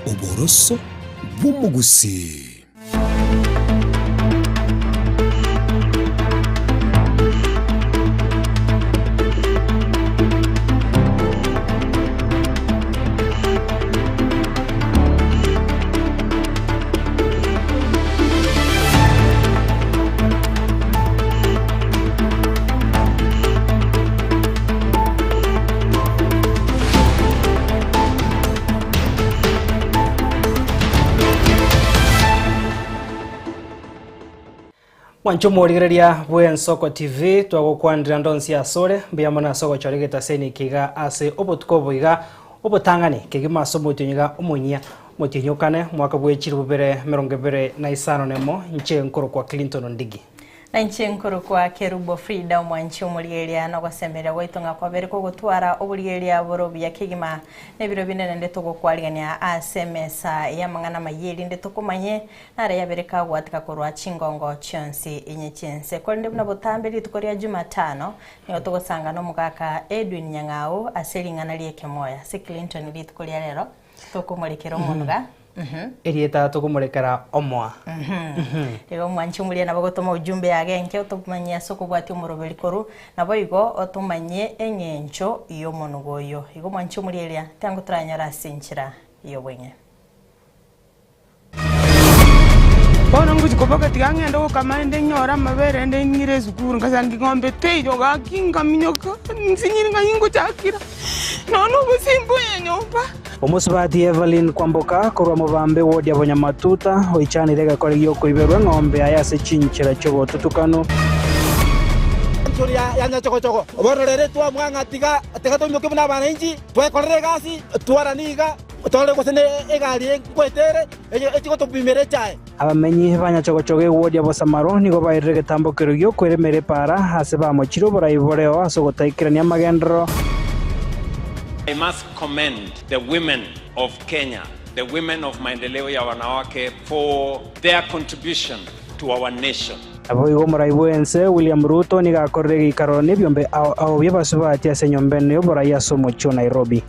Oboroso bw'omogusii. Mwanche omorigereria bw'Ensoko TV, twagokwanera ndonsi asore, mbuya mono ase ogochora egetaseni eke iga ase obotuko obo iga obotang'ani kegima ase omotienyi iga omonyia, omotienyi okane, omwaka bwe chilifu bibere emerongo ebere na isano nemo, inche nkorokwa Clinton Ondigi. Na inche nkorokwa Kerubo Frida, omwanchi omorigereria, na ogosemeria gwaito ng'a kwabere kogotwara oborigereria bore obuya kegima, na ebiro binde naende togokwarigania ase emesa y'amang'ana amayia erinde tokomanye nare yabere kagwatika korwa chingongo chionsi inye chi'ense. Korende buna botambe rituko ria Jumatano, nigo togosanga nomogaka Edwin Nyang'au ase ring'ana ri'ekemoya ase Clinton rituko ria rero tokomorekera omonuga. Erieta tokomorekera omoa. Igo omwanchi omoria nabo ogotoma ujumbe yage enke otomanyie ase okobwatia omoroberi korwa, naboigo otomanyie eng'encho y'omonuga oyo. Igo omwanchi omoria eria tiango toranyore ase enchera y'obweng'e. Bono ngochia koboka tiga ng'ende gokama ende nyore amabere ende ng'ire esukuru, ngasanga eng'ombe teiyo gaki nkaminyoka nsinyire ng'ai ngochakera, nonya na obosimba oye nyomba. Omosubati Evelyn Kwamboka korwa Mobambe ward ya Bonyamatuta oichanire egekore gi'okoiberwa eng'ombe yaye ase chinchera chi'obotutukanu. Ensuri ya nyachogochogo. Bono rero twamwang'a ng'a tiga tiga toimoke buna abananchi, twekorere egasi, twarane iga, torore gose ne egari nkoeta ere, eye echi gotopimera echae. Abamenyi ba nyachogochogo eward ya Bosamaro nigo bairire egetambokero gi'okweremera epaara ase bamochire oborai boreo ase ogotaikerania amagenderero. I must commend the women of Kenya, the women of Maendeleo ya Wanawake for their contribution to our nation. Naboigo omorai bw'ense William Ruto nigo akorire egeikaro nebiombe ao ao bi'abasubati ase enyomba ene y'oborai ase omochie o Nairobi.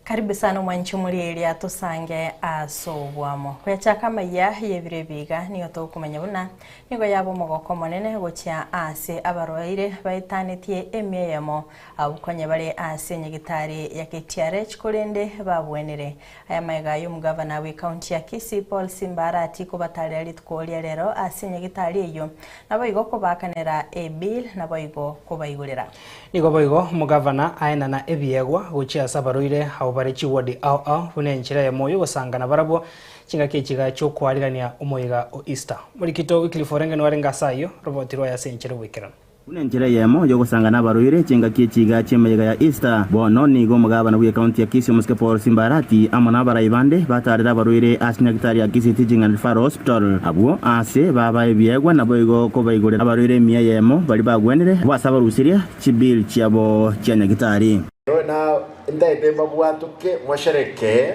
Karibu sana omwanchi omorieria tosange ase obwamo. Koyachaka amayia y'ebiro ebi iga nigo tokomanya buna nigo yaba omogoko omonene gochia ase abarwaire baetanetie emia eyemo abwo konya bare ase enyagitari ya KTRH korende babwenire. Aya amaiga y'omogavana bw'ecounty ya Kisii Paul Simba Arati kobatarera rituko ria rero ase enyagitari eyio naboigo kobaakanera ebill naboigo kobaigorera. Nigo boigo omogavana aenana ebiegwa gochia ase abarwaire abwo bare chiwodi ao ao buna enchera eyemo y'ogosanga nabarabwo chingaki echiga chi'okoarigania omoyega o Easter. Omorikito Wycliffe Orenge nigo arenge ase ayio, roboti rwaye ase enchera oboikeranu. Buna enchera eyemo y'ogosanga nabarwaire chingaki echiga chi'emeyega ya Easter. Bono nigo omogavana bw'ecounty ya Kisii omosike Paul Simba Arati amo nabarai bande batarire abarwaire ase nyagitari ya Kisii Teaching and Referral Hospital abwo aase babae ebiegwa naboigo kobaigorera abarwaire emia eyemo baria bagwenire abwo ase abarusirie chibill chiabo chia nyagitari. Nyowe na ntaete mbabwatoke mosherekee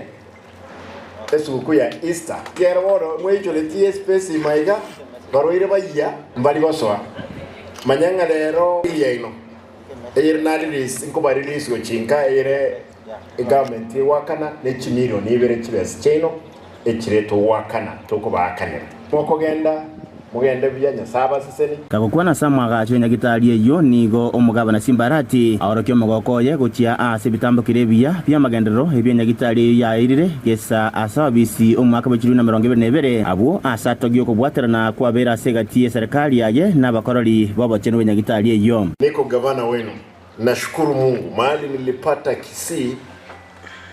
esugukuu ya Easter. Ekiagera bono mweichoretie espace ime aiga, barwaire bayia mbari gosoa. Manya ng'a rero yaino eyere na release nkoba release gochia inka eyere egovernment egoakana ne chimilion ibere chibesa chiaino echire togoakana tokobaakanera. Mokogenda mogende buya Nyasae abaseseni. Kagokwana ase amwagacho enyagitari eyio, nigo omogabana Simbarati aorokia omogoko oye gochia ase ebitambokero ebiya bi'amagenderero ebi'enyagitari eyio yaeirire gesa ase ababisi omwaka bwe chilifu na emerongo ebere na ebere, abwo ase atogia okobwaterana kwabeire ase egati y'eserekari yaye na abakorori b'obochenu bw'enyagitari eyio. Niko gavana wenu nashukuru Mungu mahali nilipata Kisii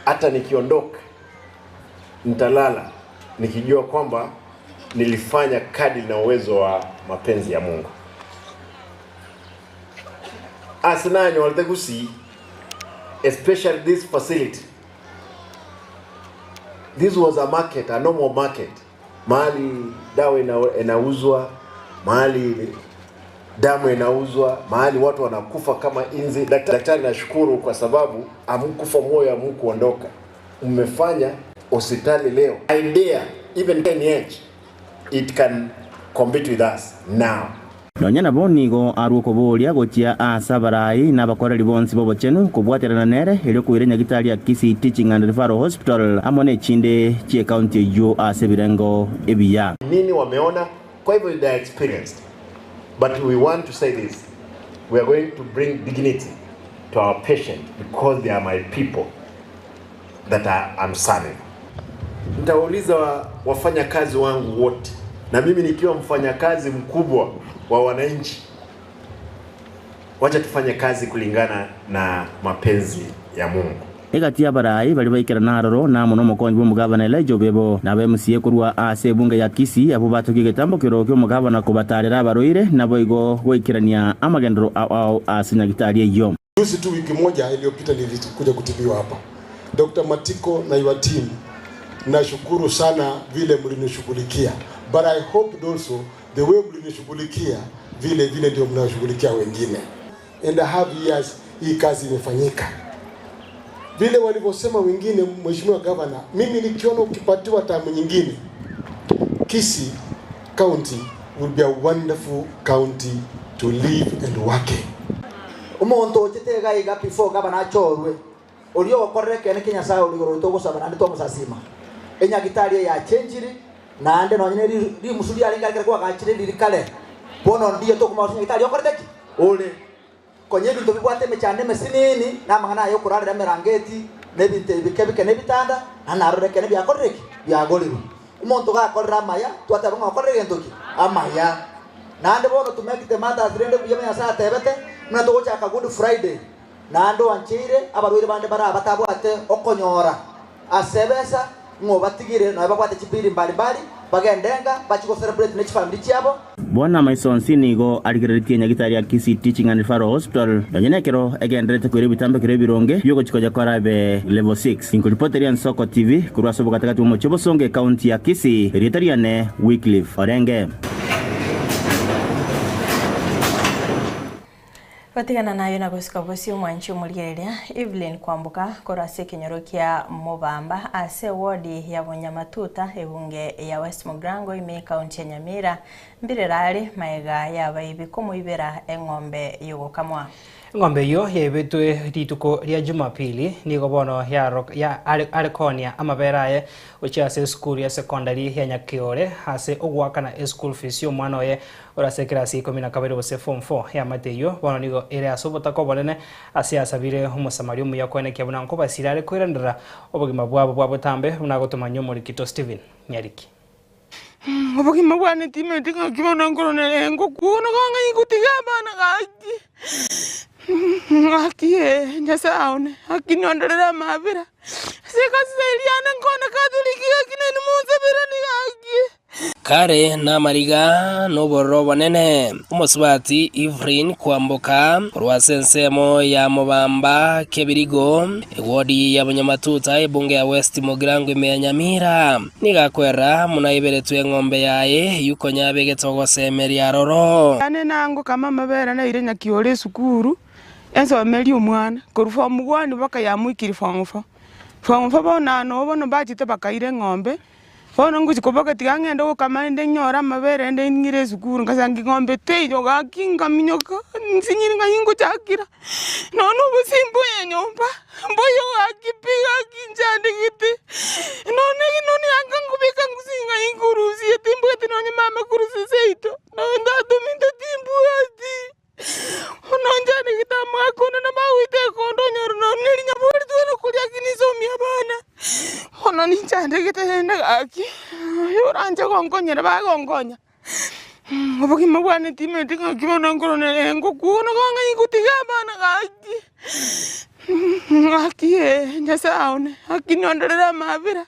hata nikiondoka nitalala nikijua kwamba nilifanya kadri na uwezo wa mapenzi ya Mungu. Ase nanyorete Gusii especially this facility this was a market, a normal market mahali dawa inauzwa, mahali damu inauzwa, mahali watu wanakufa kama inzi. Daktari, nashukuru kwa sababu hamkufa moyo, hamkuondoka, mmefanya hospitali leo. I dare even KNH it can compete with us now. Nonya nabo nigo arwe okoboria gochia ase abarai na abakoreri bonsi b'obochenu kobwaterana nere erio koira nyagitari ya Kisii Teaching and Referral Hospital amo nechinde chi'ecounty eyio ase ebirengo ebiya. Nini wameona, kwa hivyo they are experienced but we want to say this, we are going to bring dignity to our patient because they are my people that I am serving. Nitawauliza wafanyakazi wangu wote, na mimi nikiwa mfanyakazi mkubwa wa wananchi, wacha tufanye kazi kulingana na mapenzi ya Mungu. Egati y'abarai baria baikerana aroro na amo nomokonyi bw'omogabana Elijah Obebo, na aba MCA korwa ase ebunge ya Kisii, abwo batokia egetambo keroo ki'omogabana kobatarera abarwaire, naboigo goikerania amagenderero ao ao ase nyagitari eyio. Juzi tu wiki moja iliyopita nilikuja kutibiwa hapa. Dr. Matiko na your team, nashukuru sana vile mlinishughulikia. But I hope also the way mlinishughulikia vile vile ndio mnashughulikia wengine. And a half years hii kazi imefanyika. Vile walivyosema wengine, Mheshimiwa Governor, mimi nikiona ukipatiwa tamu nyingine, Kisii County will be a wonderful county to live and work in. Omonto ochete iga iga before gavana achorwe, oria ogokorera ekeene kia Nyasae ore igoro oito ogosaba naende twamosasima. Enyagitari eye yachenchiri, naende nonye ne ri- rimusu riarenge are ekero kwagachire riri kare, bono ndiyo tokomanya gose nyagitari okorete ki? Ore. Konya ebinto bibwate emechando emesinini, na amang'ana aya okorarera emerangeti, na ebinto ebi bike bike na ebitanda, na narore ekeene biakorire ki? Biagorirwe. Omonto gakorire amaya, twateba ng'a okorire egento ki? Amaya. Naende bono to make the matters rende buya buna Nyasae atebete, buna togochaka Good Friday, naende oancheire abarwaire bande bare aba batabwate okonyora ase ebesa, ng'a obatigire nonya babwate chibiri mbali mbali, bagende enka, bachie go celebrate ne chifamiri chiabo. Bwana amaiso onsi nigo arigereretie nyagitari ya Kisii Teaching and Referral Hospital nonya nekero egendererete koira ebitambekero ebironge biogochikonya korabe Level 6. Inkoripoteria Ensoko TV korwa ase obogatagati bw'omochie o Bosongo ekaunti ya Kisii, erieta riane Wycliffe Orenge. Gotigana nayo na gosika bosio omwanchi omorigereria Evelyn Kwamboka korwa ase ekenyoro kia Mobamba ase ewodi ya Bonyamatuta ebunge ya West Mugirango ime ekaunti ya Nyamira mbirera are maega y'abaibi komoibera eng'ombe y'ogokamwa. Eng'ombe eyio yaibetwe rituko ria Jumapili nigo bono are koonia amabere aye gochia ase esukuru ya sekondari ya Nyakiore ase ogoakana eschool fees y'omwana oye Ore ase ekerasi ya ikomi na kabere gose form four y'amate eyio bono nigo ere ase obotaka obonene ase asabire omosamaria omuya koenekia buna nkobasira are koiranerera obogima bwabo bwa botambe buna agotomanyia omorikito Stephen Nyariki. Obogima bwane timanyeti ng'aki bono nkoronera engokwana ng'ai gotiga abana gaki, ng'aki ee Nyasaye one, gaki nondorere amabera, ase egasi eria yane nkone Catholic gaki nainwe monsaberanie gaki. Kare namariga nobororo obonene, omosubati Evelyn kwamboka korwa ase ensemo ya Mobamba Kebirigo, ewodi ya Bonyamatuta, ebunge ya West Mugirango ime ya Nyamira, nigo akwera buna aiberetwe eng'ombe yaye eyio konya abegete ogosemeria aroro. Yane nango kama amabere naire nyakiore esukuru, ensomerie omwana, korwa form one mpaka yamoikire form four. Form four bono noo bono mbachete bakaira eng'ombe. Bono ngochia koboka tiga ng'ende gokama rende nyore amabere rende ng'ire esukuru ngasanga eng'ombe teiyo gaki nkaminyoka nsinyire ng'ai ngochakera nonya na obosie mboyo enyomba mboyo gaki pi gaki nchandegete nonya nonya yanga nkobeka ngusi ng'ai nkorusia timbwati nonya mama korusia seito nonya tata ominto timbwati. Ononchane omwaka one na magoita ekondo onyore nonya ne rinyabwari tware koria lakini nsomie abana, bono ninchandegete rende gaki, oyo oranche gonkonyera bagonkonya, obogima bwane timanyeti ng'aki bono nkorora ngokwana ng'ai ngotiga abana gaki, ng'aki ee Nyasaye one, gaki nondorere amabera,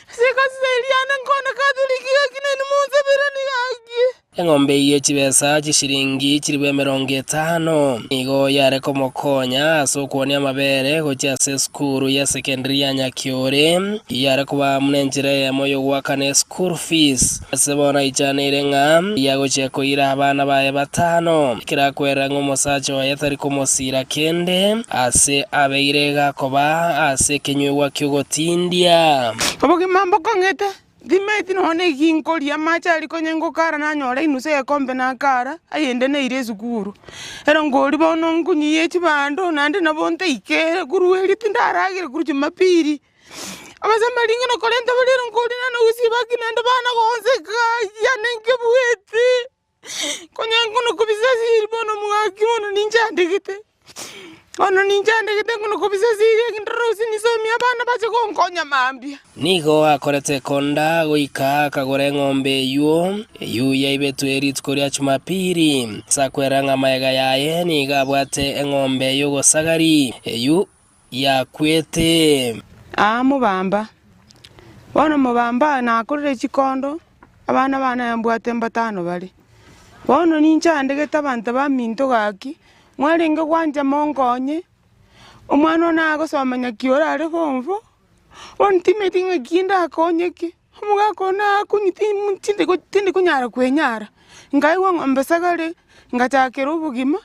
ase egasi eria yane nkone Catholic gaki nainwe monsaberanie gaki. Eng'ombe eyio ye chibesa chishilingi chilifu emerongo etano nigo yare komokonya ase okwonia amabere gochia ase esukuru ya secondary ya Nyakiore, yare koba buna enchera eyemo y'ogoakana eschool fees. Ase bono aichaneire ng'a yagochia koira abana baye batano, ekero akwerera ng'a omosacha oye tari komosiira kende ase abeire gakoba ase ekenyuegwa ki'ogotindia. Obogima mbokong'ete. Timanyeti nonya na eki nkoria, amache aria konya ngokara nanyora enusu egekombe nakara, ayende naire esukuru. Ero nkoria bono nkonyiya chibando naende nabo ntaikere korwa erio tindaragera korwa jumapili. Abasamari ng'a nakorenta bare ero nkoria nane gosiba ki naende bana gonseka yane nkebuete. Konya ngono kobisasiri bono omogaki bono ninchandegete, bono ninchandegete ngono kobisasiri ekero ndorose nisomie abana bache gonkonya mambia. Nigo akorete ekonda goika akagora eng'ombe eyio, eyio yaibetwe rituko ria Jumapili. Ase akwera ng'a magega yaye nigo abwate eng'ombe y'ogosagari, eyio yakwete. Aa mobamba, bono mobamba nakorire chikondo. Abana bane aye mbwate mbatano bare. Bono ninchandegete abanto baminto gaki, mwarenge gwancha monkonye, omwana one agosoma nyakiore are form four, bono timanyeti ng'aki ndakonyeke, omogaka one akonywa tim tindi tindi konyara kwenyara. Nkaigwa ng'ombe sagare, ngachakera obogima,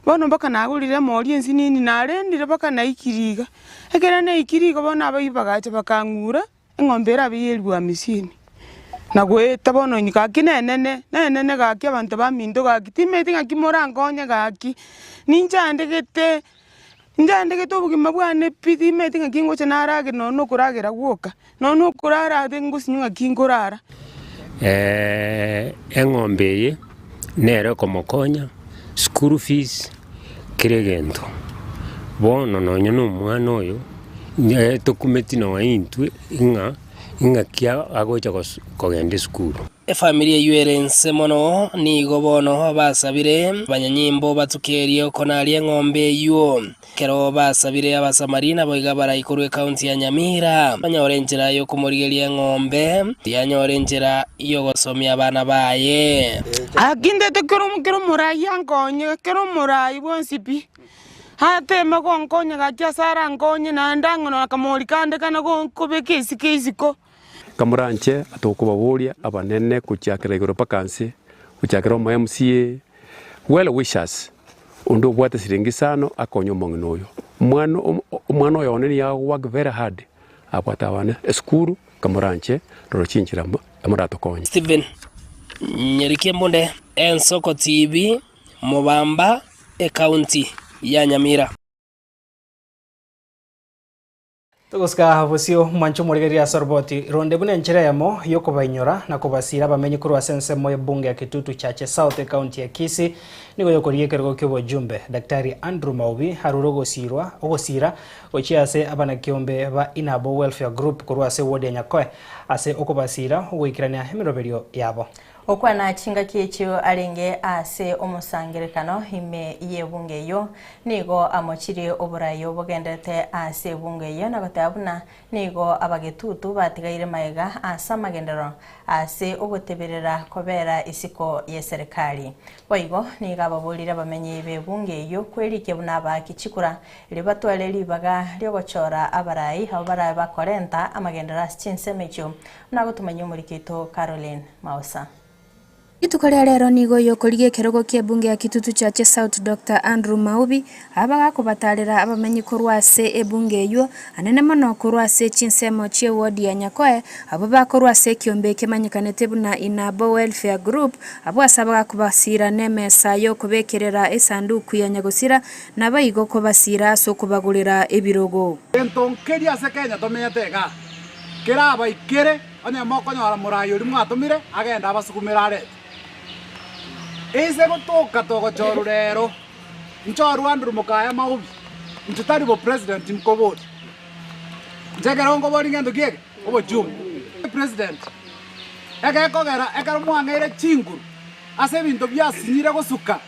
bono mpaka nagorire emori ensinini narendire mpaka naikire iga. Ekero naikire iga bono abaibori bagacha bakang'ura. Eng'ombe erabe y'eribu amisini, na goeta bono inwe gaki nenene, nenene gaki abanto baminto gaki, timanyeti ng'aki morankonye gaki, ninchandegete, nchandegete obogima bwane pi, timanyeti ng'aki ngocha naragere nonye na okoragera gwoka, nonye na okorara ase ngosinywa ng'aki nkorara. Eng'ombe eye nere ekomokonya school fees, kera egento. Bono nonye na omwana oyo, tokumeti nonye intwe ng'a ing'aki agocha kogenda esukuru. Efamiri eyio ere inse mono nigo bono basabire abanyanyimbo batukerie okonaria eng'ombe eyio. Ekero basabire Abasamari naboigo abarai korwa ekaunti ya Nyamira banyore enchera y'okomorigeria eng'ombe, yanyore enchera y'ogosomia abana baye. Akindete kera kera omorai ankonye, kera omorai bwonsi pi, ateme gonkonya gaki ase arankonye naende ang'e akamori kande kane kobeka esike isiko. Kamoranche atokobaboria abanene gochiakera igoro mpaka nse, gochiakera omo MCA, well wishers, onde obwate siringi isano akonye omong'ina oyo. Omwana omwana oyo one nigo ago work very hard, abwate abana esukuru, kamoranche rora chinchera moratokonye. Stephen Nyeriki Embunde, Ensoko TV, Mobamba, Ekaunti ya Nyamira. Togosika bosio mwanche omorigereria ase oroboti ronde buna enchera eyemo y'okobainyora na kobasiira abamenyi korwa ase ensemo y'ebunge ya Kitutu Chache South ekaunti ya Kisii nigo yokorigia ekerogo ki'obojumbe Daktari Andrew Maubi arure ogosirwa ogosira gochia ase abanakiombe ba Inabo Welfare Group korwa ase eward ya Nyakoe ase okobasiira ogoikerania emeroberio yabo. Gokwana chingaki echio arenge ase omosangererekano ime y'ebunge eyio, nigo amochirie oborai obogenderete ase ebunge eyio na goteba buna nigo abagetutu batigaire magega ase amagenderero ase ogoteberera kobera isiko y'eserekari. Boigo nigo ababorire abamenyi b'ebunge eyio kwerikia buna abaaki chikura erio batware ribaga riogochora abarai abwo barabe bakorenta amagenderero ase chinsemo echio Buna gotomanyia omoriki oito Caroline Mausa. Rituko ria rero nigo oyokorigia ekerogo ki'ebunge ya Kitutu Chache South Doctor Andrew Maubi abaga kobatarera abamenyi korwa ase ebunge eywo anene mono korwa ase chinsemo chi'eward ya Nyakoe abwo bakorwa ase ekiombe kemanyekanete buna Inabo Welfare Group abwo ase abagakobasira nemesa yokobekerera esanduku ya nyagosira nabaigo kobasira ase okobagorera ebirogo. Gento nkeria ase Kenya tomenyete igaa. Kerabaikere, onye mokonyora morai oria mwatomire, agende abasugumere arete. Inse gotoka togochorwa rero, nchorwe Andrew Mokaya Maubi, inche tari bo president nkoboria. Inche ekero nkoboria ngento ki eke? Obochungu. President, egekogera ekero mwang'eire chinguru ase ebinto biasinyire gosuka,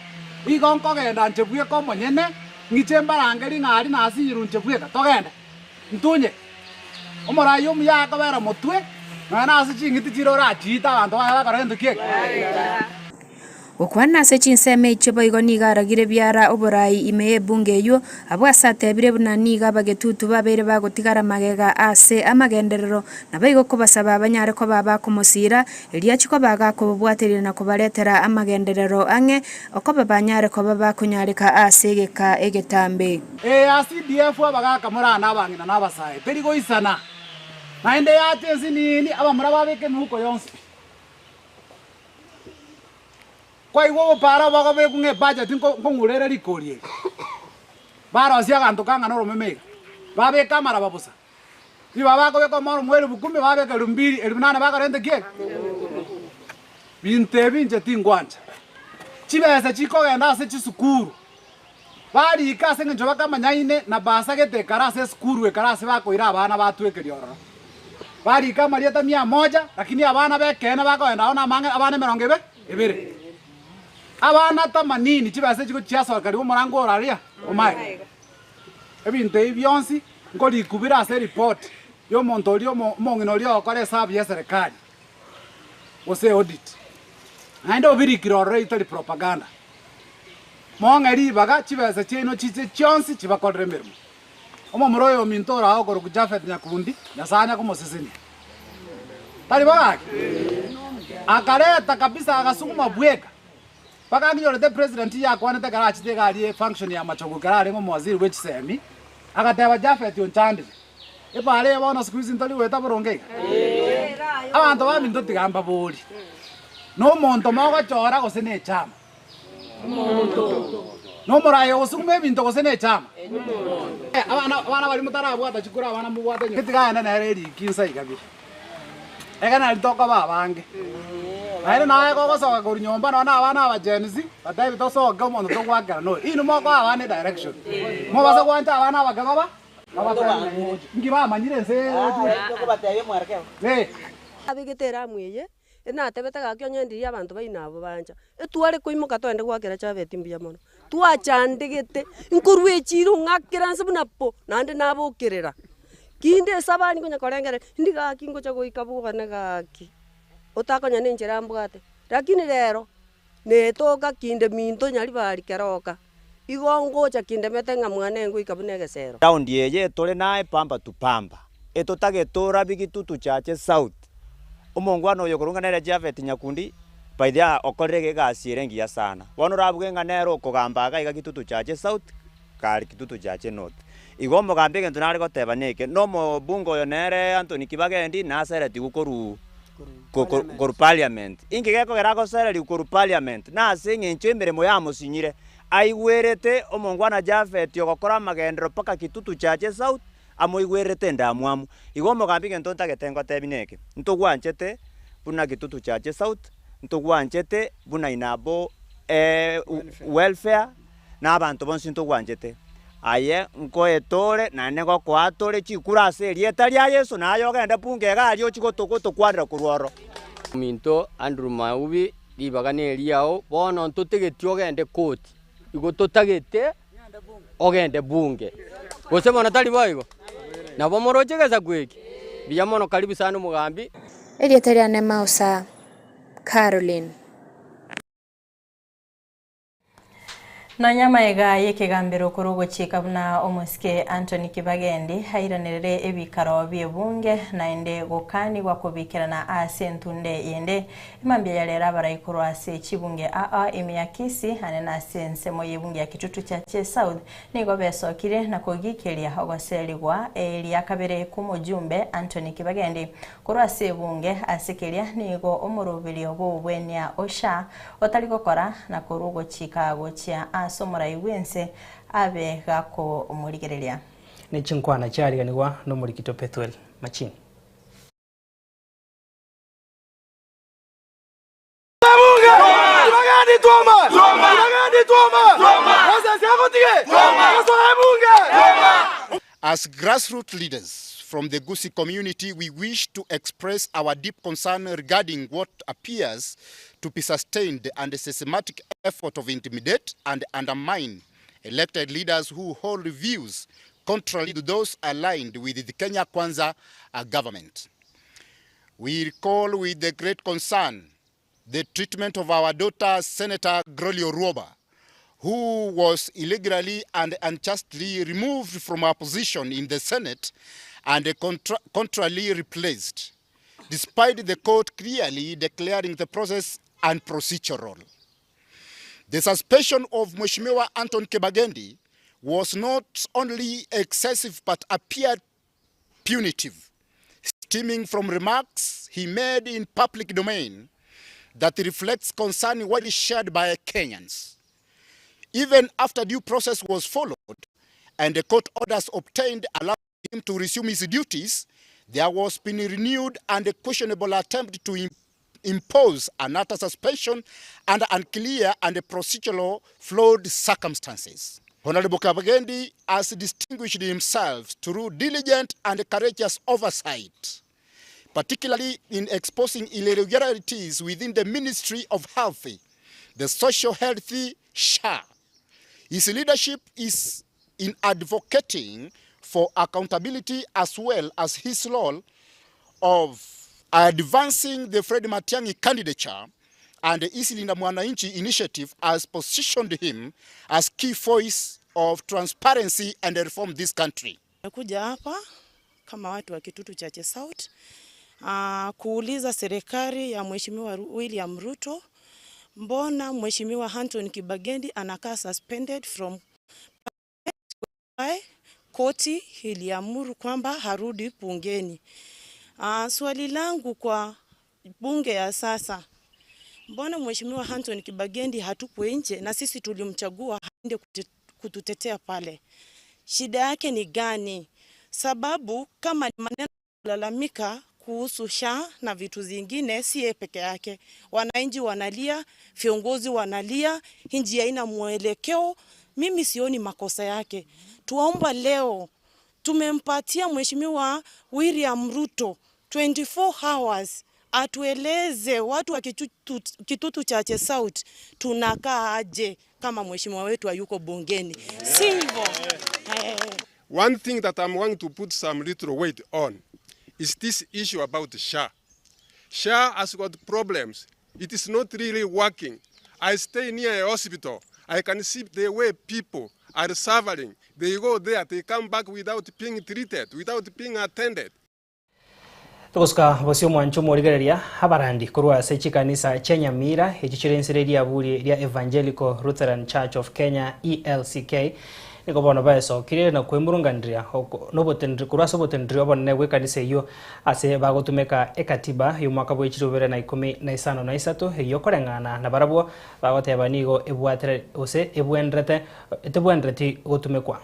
igo nkogenda inche bweka omonyene, ng'iche mbarangeri ng'a aria nasinyirwe inche bweka, togende. Ntunye omorai omuya akobera motwe, nonya nase ching'iti chiria orachiite abanto baye bakora gento ki eke. Gokwana ase chinsemo echio boigo nigo aragire biara oborai ime y'ebunge eyio, abwo ase atebire buna nigo abagetutu babeire bagotigara magega ase amagenderero, naboigo kobasaba banyare koba abakomosiira, erio achie koba agakobabwateria na kobaretera amagenderero ang'e, okoba banyare koba bakonyareka ase egeka egetambe. Ee, ase CDF abagaaka more aa na abang'ina na abasae, teri goisana. Naende yacha ensinini, abamura babeka emeuko yonsi pi. Kwaigwa obopara bogobekwa ng'a ebudget nkong'ura ere rikori eri. Barosia aganto kang'ana oromeme iga, babeka amaraba bosa. Ribaga bakobeka omoro mwa elifu kumi, babeka elifu mbili, elifu nane bakorenta ki? Binto ebi inche tingwancha. Chibesa chikogenda ase chisukuru, barika ase eng'encho bakamanyaine na basa gete ekare ase esukuru ekare ase bakoira abana batwekeria ororo. Barika amarieta mia moja, lakini abana b'ekeene bakogenda ao namang'e abana emerongo ebe ebere. Abana tamanini chibesa echi gochiasoka omorango ore aria omaega. Ebinto ebi bionsi nkorikwa bire ase eripoti y'omonto oria omong'ina oria ogokora esabu y'eserekari, gose audit. Naende obirikire ororo eyio tari propaganda. Mong'e ribaga chibesa chiaino chiche chionsi chibakorere emeremo. Omomura oyo ominto ore aa okorokwa Japhet Nyakundi, Nyasae anya komosesenia. Tari bo gaki? Akareta kabisa agasuguma bweka. Mpaka anginyorete president yakwanete ekero achete iga aria efunction ya Machogu ekero arenge omowaziri bwe chisemi, agateba Japhet onchandire. Epaara eye bono siku hizi ntori goeta boronge iga? Abanto baminto tiga mbabori, nomonto mogochora gose ne echama? Nomoraia ogosuguma ebinto gose ne echama? Abana abana baria motarabwata chikura abana mobwate nyuma. Tiga aende nere eriki insa iga bire. Ekero nari tokoba abange. Naende naye kogosoka korwa nyomba nonye na abana aba Gen Z, batebi tosoke omonto togoakera noyo. Inwe mokoa abana edirection. Mobasa gwancha abana abake baba, babatebi ng'a inki bamanyire ense eye egochia. Eh. Abegete eramu eye, enatebete gaki onye ndiria abanto baino abwo bancha, etware koimoka togende goakera Jafeti mbuya mono. Twachandegete, nkorwa echiro ng'akera nse buna po, naende nabokerera. Kinde esabani konya korengereria, indi gaki ngocha goika bogane gaki, otakonya na enchera mbwate. Lakini rero, netoka kinde minto nyaribari keroka, igo ngocha kindemete ng'a mwane ngoika buna egesero. Raundi eye tore naye pamba to pamba, etotagete orabi Gitutu Chache South, omongwana oyo okorwa ng'a nere Japhet Nyakundi by the way okorire egasi ere engiya sana. Bono orabuge ng'a nere okogamba iga iga Gitutu Chache South kare Kitutu Chache North. Igo omogambi egento nare goteba neke, na omobunge oyo nere Anthony Kibagendi naseretigwe korwa korwa parliament. Inki gekogera agosererigwa korwa parliament? Nase eng'encho emeremo yamosinyire, aigwerete omongwana Japhet ogokora amagenderero mpaka Kitutu Chache South, amoigwererete endamwamu. Igo omogambi egento ntagete ngotebi neke, ntogwanchete buna Kitutu Chache South, ntogwanchete buna inabo welfare, na abanto bonsi ntogwanchete. Aye nkoete ore, naende ngokoa tore chikura ase erieta ria Yeso, na aye ogende bunge iga aria ochie gotokwanera korwa ororo. Ominto Andrew Maubi, ribaga neriao, bono ntotegeti ogende koti, igo totagete ogende bunge. Gose bono tari boigo? Nabo moroche egesaku eke? Mbuya mono karibu sana omogambi. Erieta riane Mausa Caroline. Nonya amaiga y'ekegambero korwa ogochika buna omosike Anthony Kibagendi airanerere ebikaro bi'ebunge naende gokanigwa kobikerana ase entunde yende. Emambia ya rero abarai korwa ase chibunge aa ime ya Kisii ane na ase ensemo y'ebunge ya Kitutu Chache South nigo besokire na kogikeria ogoserigwa eria kabere kw'omojumbe Anthony Kibagendi korwa ase ebunge ase keria nigo omoroberio bw'obobwenia Osha Otari gokora na korwa ogochika gochia ase omorai bw'ense abe gakomorigereria. Ne chinkwana chiariganigwa nomorikito Pethuel Machini. As grassroots leaders from the Gusii community, we wish to express our deep concern regarding what appears to be sustained and systematic effort of intimidate and undermine elected leaders who hold views contrary to those aligned with the Kenya Kwanza uh, government. We recall with the great concern the treatment of our daughter, Senator Grolio Ruoba, who was illegally and unjustly removed from her position in the Senate and contra contrarily replaced, despite the court clearly declaring the process unprocedural. The suspension of Mheshimiwa Anton Kibagendi was not only excessive but appeared punitive. Stemming from remarks he made in public domain that reflects concern widely shared by Kenyans. Even after due process was followed and the court orders obtained allowing him to resume his duties, there was been renewed and questionable attempt to impose another suspension under unclear and procedural flawed circumstances. Honorable Kibagendi has distinguished himself through diligent and courageous oversight, particularly in exposing irregularities within the Ministry of Health, the Social Health SHA. His leadership is in advocating for accountability as well as his role of advancing the Fred Matiang'i candidature and the East Linda Mwananchi initiative has positioned him as key voice of transparency and reform this country. Kuja hapa kama watu wa Kitutu Chache South kuuliza serikali ya Mheshimiwa William Ruto, mbona Mheshimiwa Anthony Kibagendi anakaa suspended from koti iliamuru kwamba harudi bungeni. Swali langu kwa bunge ya sasa, mbona Mheshimiwa Anthony Kibagendi hatupwe nje na sisi tulimchagua aende kututetea pale? Shida yake ni gani? Sababu kama ni maneno kulalamika kuhusu SHA na vitu zingine, si yeye peke yake. Wananchi wanalia, viongozi wanalia, nchi haina mwelekeo. Mimi sioni makosa yake. Tuomba leo tumempatia Mheshimiwa William Ruto 24 hours atueleze watu wa Kitutu, Kitutu Chache South tunakaa aje kama mheshimiwa wetu hayuko bungeni, si hivyo? Eh. One thing that I'm going to put some little weight on is this issue about SHA. SHA has got problems. It is not really working. I stay near a hospital. I can see the way people are suffering. They go there, they come back without being treated, without being attended. Togosuka bosio omwancho omorigereria abarandi korwa ase chikanisa chia Nyamira echi chire ensere riaburi ria Evangelical Lutheran Church of Kenya ELCK nigo bono baesokire na kwemurunganiria noboteneri korwa ase oboteneri obonene bwa ekanisa eywo ase bagotumeka ekatiba ya omwaka bwa echiro ibere na ikomi na isano na isato eywo koreng'ana na barabwo bagoteba nigo ebwatere gose ebwenderete etebwendereti gotumekwa.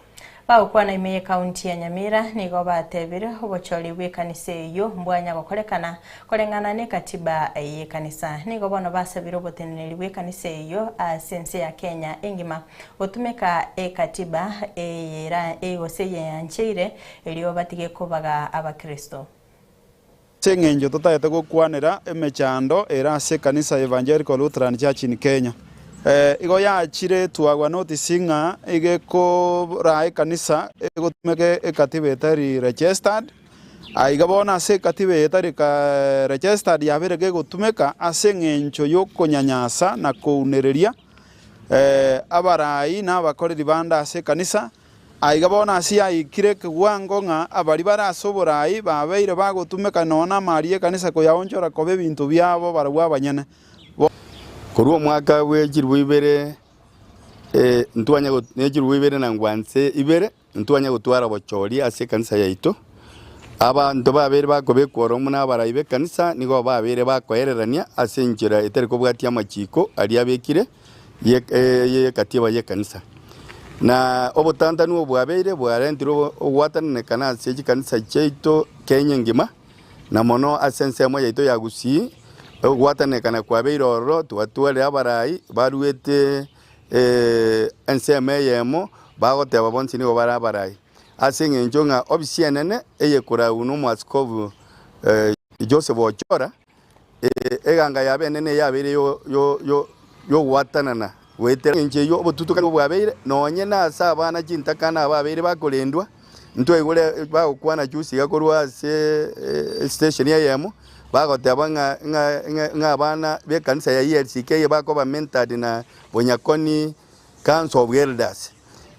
Bagokwana ime y'ekaunti ya Nyamira nigo batebire obochori bwa ekanisa eywo mbwanya gokorekana koreng'ana na ekatiba y'ekanisa. Nigo bono basabire oboteneneri bwa ekanisa eywo ase ense ya Kenya engima gotumeka ekatiba eyera gose eyeyancheire erio batige kobaga abakristo. Ase eng'encho totagete gokwanera emechando ere ase ekanisa ya Evangelical Lutheran Church in Kenya. Igo yachire twagwa notice ng'a igekoraa ekanisa egotumeka ekatiba etari registered. Aiga bono ase ekatiba eye etari registered yabeire kegotumeka ase eng'encho yokonyanyasa na kounereria abarai na abakoreri bande ase ekanisa. Aiga bono ase yaikire ekewango ng'a abaria bare ase oborai babeire bagotumeka nonya namari y'ekanisa koyaonchora koba ebinto biabo barabwo abanyene. Korwa omwaka bwe chilifu ibere ntwanya ne chilifu ibere na ngwanse ibere ntwanya gotwara obochori ase ekanisa yaito. Abanto babeire bakobekwa oromo na abarai b'ekanisa nigo babeire bakoererania ase enchera etari kobwatia amachiko aria abekire y'ekatiba y'ekanisa. Na obotantanu obo bwabeire bwarentire ogwatananekana ase chikanisa chiaito Kenya engima, na mono ase ensemo yaito ya Gusii, ogwatananekana kwabeire ororo, twatwarire abarai baruete ensemo eyemo, bagoteba bonsi nigo bare abarai. Ase engencho ng'a ofisi enene eyekoragwa n'Omoaskofu Joseph Ochora, Eganga yabo enene eyabeire y'ogwatanana goetera engencho eyio obotutukani bwabeire, nonye nase abana chintakana ababeire bakorendwa, ntwaigure bagokwana juzi iga korwa ase estation eyemo, bagoteba ng'a ng'a abana b'ekanisa ya ELCK bakoba mentored na Bonyakoni Council of Elders.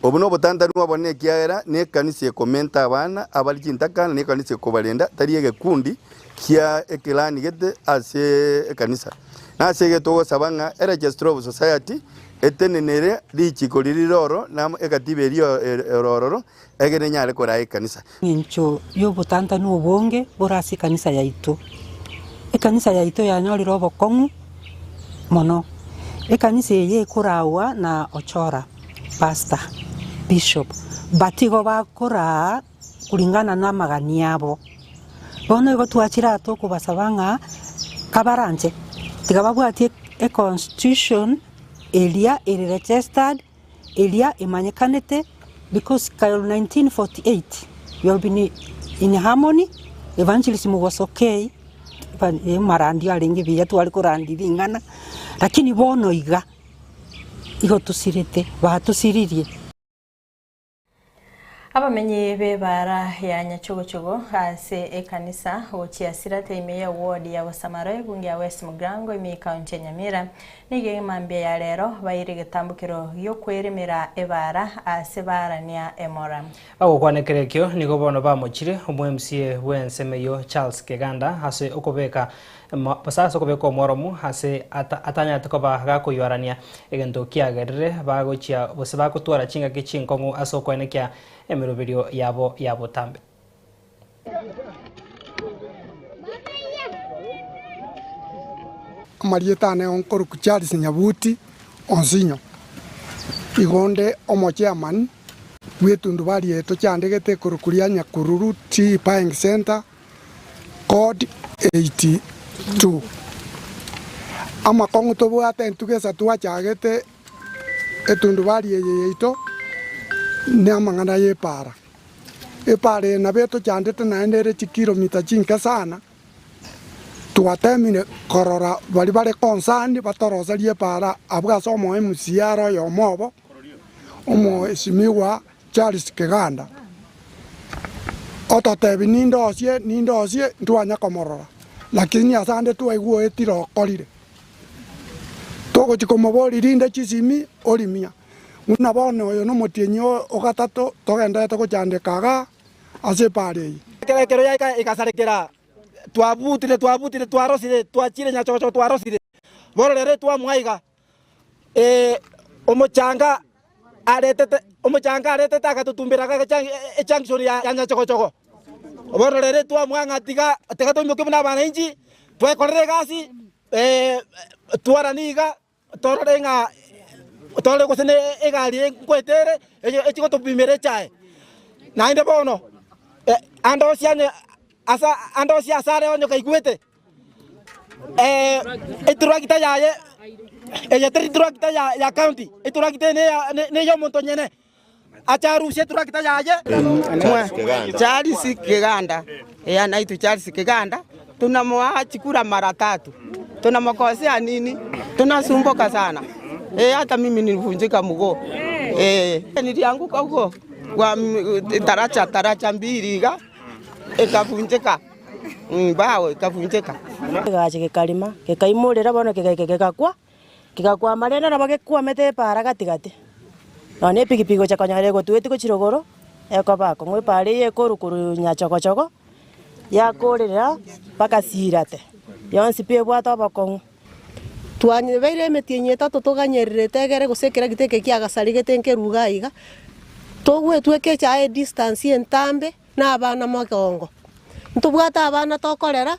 Obo nobotantanu obonene ekiagera nekanisa ekomenta abana abare chintakana, nekanisa ekobarenda, tari egekundi kia ekelani gete ase ekanisa. Nase igo togosaba ng'a eRegistrar of Society. Etenenere richiko riria rire oro, na ekatiba eria ere ororo, egere enyare koraa ekanisa. Engencho y'obotantanu obonge bore ase ekanisa yaito. Ekanisa yaito yanyorire obokong'u mono. Ekanisa eye ekoragwa na Ochora, pastor, bishop, but igo bakoraa kulingana na amagani abo. Bono igo twachire aa tokobasaba ng'a kabaranche, tiga babwatie econstitution eria ere registered, eria emanyekanete because kare 1948 we have been in harmony, evangelism was okay, amarandio arenge buya tware korandia ring'ana, lakini bono iga, igo tosirete, batosiririe. Abamenyi b'ebaara ya Nyachogochogo ase ekanisa gochia Sirate ime ye ward ya Bosamaro ebunge ya West Mugirango ime y'ekaunti ya Nyamira nigo emambia ya rero baire egetambokero gi'okweremera ebaara ase baarania emora. Bagokwanekera ekio nigo bono bamochire omo MCA bw'ensemo eyio Charles Keganda ase okobeka Gose ase okobeka omworomu ase atanyarete koba gakoywarania egento kiagerire bagochia gose bagotwara chingaki chinkong'u ase okoenekia emeroberio yabo ya botambe. Amarieta ane nkorokwa Charles Nyabuti Onsinyo, igo onde omochairman bw'etundubari eye tochandegete ekorokwa ria Nyakururu Tea Buying Centre, Code 82. Amakong'u tobwate intwe gesa twachagete etundubari eye yaito namang'ana y'epaara. Epaara eye nabo etochandete naende ere chikilomita chinke sana, twatemire korora baria bare concerned batoroserie epaara abwo ase omo MCA are oyomo obo, Omwesimigwa Charles Keganda, ototebi nindosie, nindosie, ntwanya komorora, lakini ase ande twaigwa oetire okorire. Togochia komoboria rinde chisimi orimia, buna bono oyo nomotienyi o gatato togenderete gochandeka igaa ase epaara eye. Ekero ekero yaika egasarekera, twabutire, twabutire, twarosire, twachire nyachogochogo twarosire, bono rero etwamwa iga. Omochanga aretete omochanga aretete agatotumbera ejunction ya Nyachogochogo. Bono rero twamwang'a ng'a tiga tiga toimoke buna abananchi, twekorere egasi twaranie iga torore ng'a torore gose na egari nkoeta ere echi gotopimera echae. Naende bono ande onsi anye asa ande onsi ase are onye kaigwete. Eturakita yaye, eye teri turakita ya county, eturakita eye neya omonto onyene, ache arusie eturakita yaye. Charles Kiganda, eh anaitwa Charles Kiganda, tunamuacha chikura mara tatu, tunamkosea nini? Tunasumbuka sana eh, hata mimi nilivunjika mguu eh, nilianguka huko kwa taracha taracha mbili iga ikavunjika. Mbao ekavuncheka. Kegacha gekarima, gekaimorera bono kegaika kegakwa, kegakwama rende nabo gekwamete epaara gati gati. Nonya epikipiki gocha konyora egotweti gochia rogoro, ekoba akong'u epaara eye ekorwa korwa nyachogochogo, yakorera mpaka siirate, yonsi pi ebwate obokong'u. Twanyebeire emetienyi etato toganyererete egere gose ekeragita eke kiagasarigete nkeruga aiga, togwetweka echae edistance entambe. Na abana mogongo. Ntobwate abana tokorera,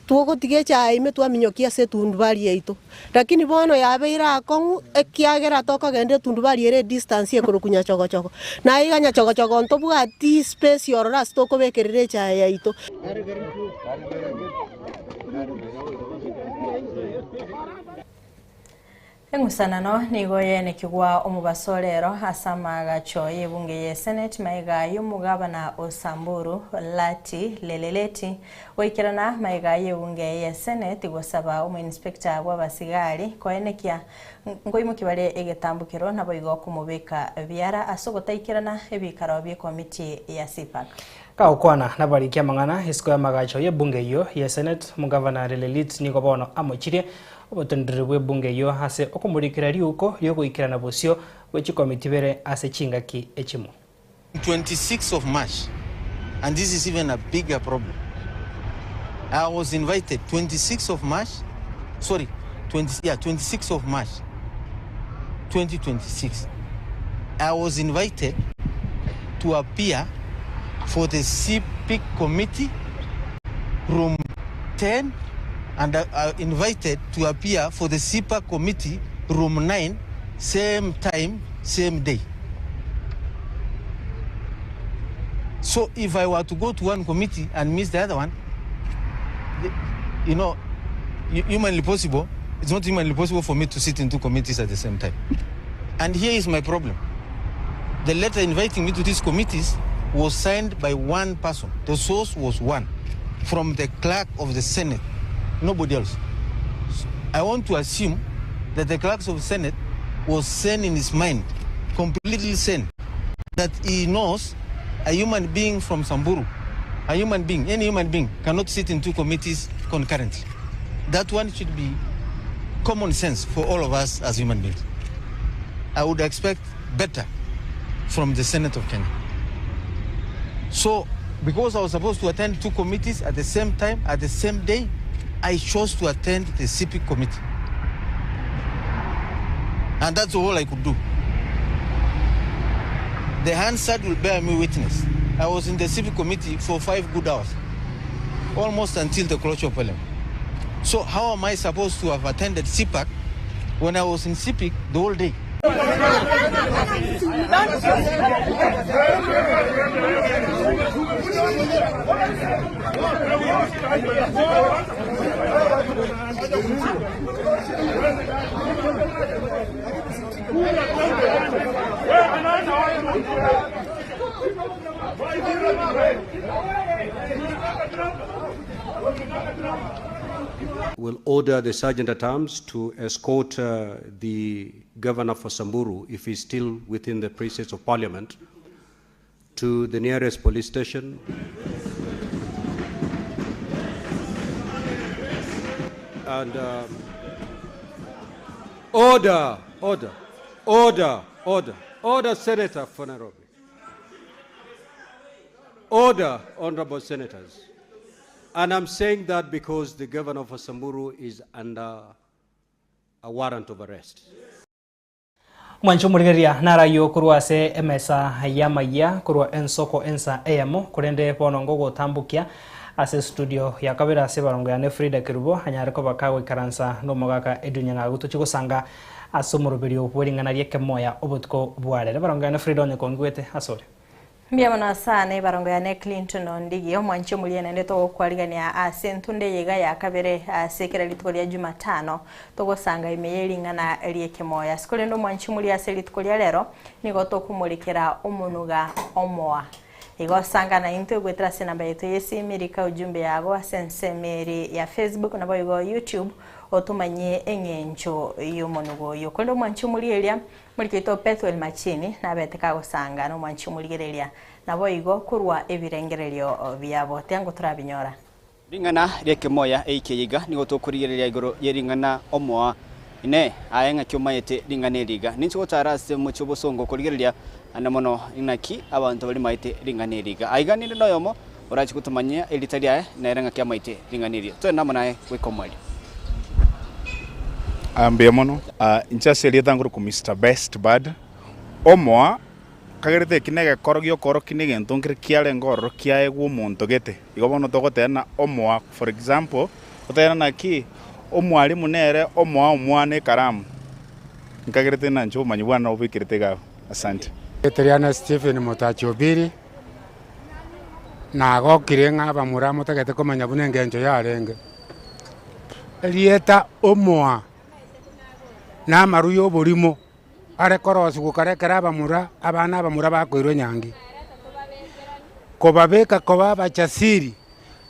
twogotiga echae ime twaminyokia ase etundubari yaito. Lakini bono yabeire akong'u ekiagera tokogenda etundubari ere edistance ekorokwa nyachogochogo. Na iga nyachogochogo ntobwati space ororo ase tokobekerera echae yaito. Eng'usanano nigo yaenekigwa omobaso o rero ase amaagacho y'ebunge ye Senate magega y'omogabana o Samburu Lati Leleleti goikerana magega y'ebunge ye Senate gosaba omoinspector bw'abasigari koenekia nkoimoki bare egetambokero naboigo komobeka biara ase ogotaikerana ebikaro bi'ekomiti ya CPAC. Kagokwana nabariki amang'ana isiko y'amagacho y'ebunge eyio ye Senate, omogavana Lelelit nigo bono amochirie Oboteneneri bw'ebunge eyio ase okomorikera riuko ri'ogoikerana bosio bwe chikomiti bere ase chingaki echimo. 26 of March and this is even a bigger problem I was invited 26 of March sorry 20, yeah, 26 of March 2026, I was invited to appear for the CPIC committee, room 10, and I invited to appear for the CPAC committee, room 9, same time, same day. So if I were to go to one committee and miss the other one, you know, humanly possible, it's not humanly possible for me to sit in two committees at the same time. And here is my problem. The letter inviting me to these committees was signed by one person. The source was one, from the clerk of the Senate, nobody else. I want to assume that the clerk of the Senate was sane in his mind, completely sane, that he knows a human being from Samburu, a human being, any human being, cannot sit in two committees concurrently. That one should be common sense for all of us as human beings. I would expect better from the Senate of Kenya. So, because I was supposed to attend two committees at the same time, at the same day, I chose to attend the CP committee. And that's all I could do. The Hansard will bear me witness. I was in the civic committee for 5 good hours, almost until the closure of parliament. So how am I supposed to have attended CPAC when I was in CPIC the whole day? Will order the sergeant at arms to escort the governor for Samburu, if he's still within the precincts of parliament, to the nearest police station. And order, order, order, order, order, Senator for Nairobi. Order, honorable senators. And I'm saying that because the governor for Samburu is under a warrant of arrest. Mwancho omorigereria narayio korwa ase emesa y'amaiya korwa ensoko ensa eyemo korende bono ngogotambokia ase studio ya kabere ase ebarongo yane Frida Kerubo anyare koba kagoikaransa na omogaka Edwin Nyang'agu tochigosanga ase omoroberio bw'ering'ana ri'ekemoya obotuko bwarere. Ebarongo yane Frida onye kongigwete ase ore. Mbuya mono asane ebarongo yane Clinton Ondigi, omwanchi omoria naende togokwarigania ase entunde eye iga ya kabere ase kera rituko ria Jumatano, togosanga ime ye ring'ana ri'ekemoyo. Ase korende omwanchi omoria ase rituko ria rero, nigo tokomorekera omonuga omoa. Igo sanga naintwe goetera ase enamba yaito y'esimi, rika ujumbe yago ase ensemo ere ya Facebook naboigo YouTube, otomanyie eng'encho y'omonuga oyio. Korende omwanchi omoria eria, Morikeito o Pethuel Machini nabete kagosanga nomwanchi omorigereria, naboigo korwa ebirengererio biabo. Tiango torabinyora. Ring'ana ri'ekemoya eike iga nigo tokorigereria igoro ye ring'ana omoa. Inee! Aye ng'aki omaete ring'ana eri iga? Ninche gotara ase omochie obosongo korigereria ande mono inaki abanto barimaete ring'ana eri iga. Aiga ninde noyomo orache gotomanyia erieta riaye, nere ng'aki amaete ring'ana erio. Togende amo naye goika omoerio. Mbuya mono. Inche ase erieta nkorokwa Mister Best Bud, omoa kagerete eki negekoro giokorokia na egento nkere kiarenge ororo kiaegwa omonto gete. Igo bono togoteba ng'a omoa for example, totebe naki omwalimu nere omoa omwana ekaramu, nkagerete ng'a inche obomanyi bwane nabobekerete iga abwo. Asante. Erieta riane Stephen Motachi Obiri, nagokire ng'a abamura motagete komanya buna engencho yarenge. Erieta omoa na amaru ya oborimo are korosigwa kare ekero abamura abana abamura bakoirwa enyangi. Kobabeka koba abachasiri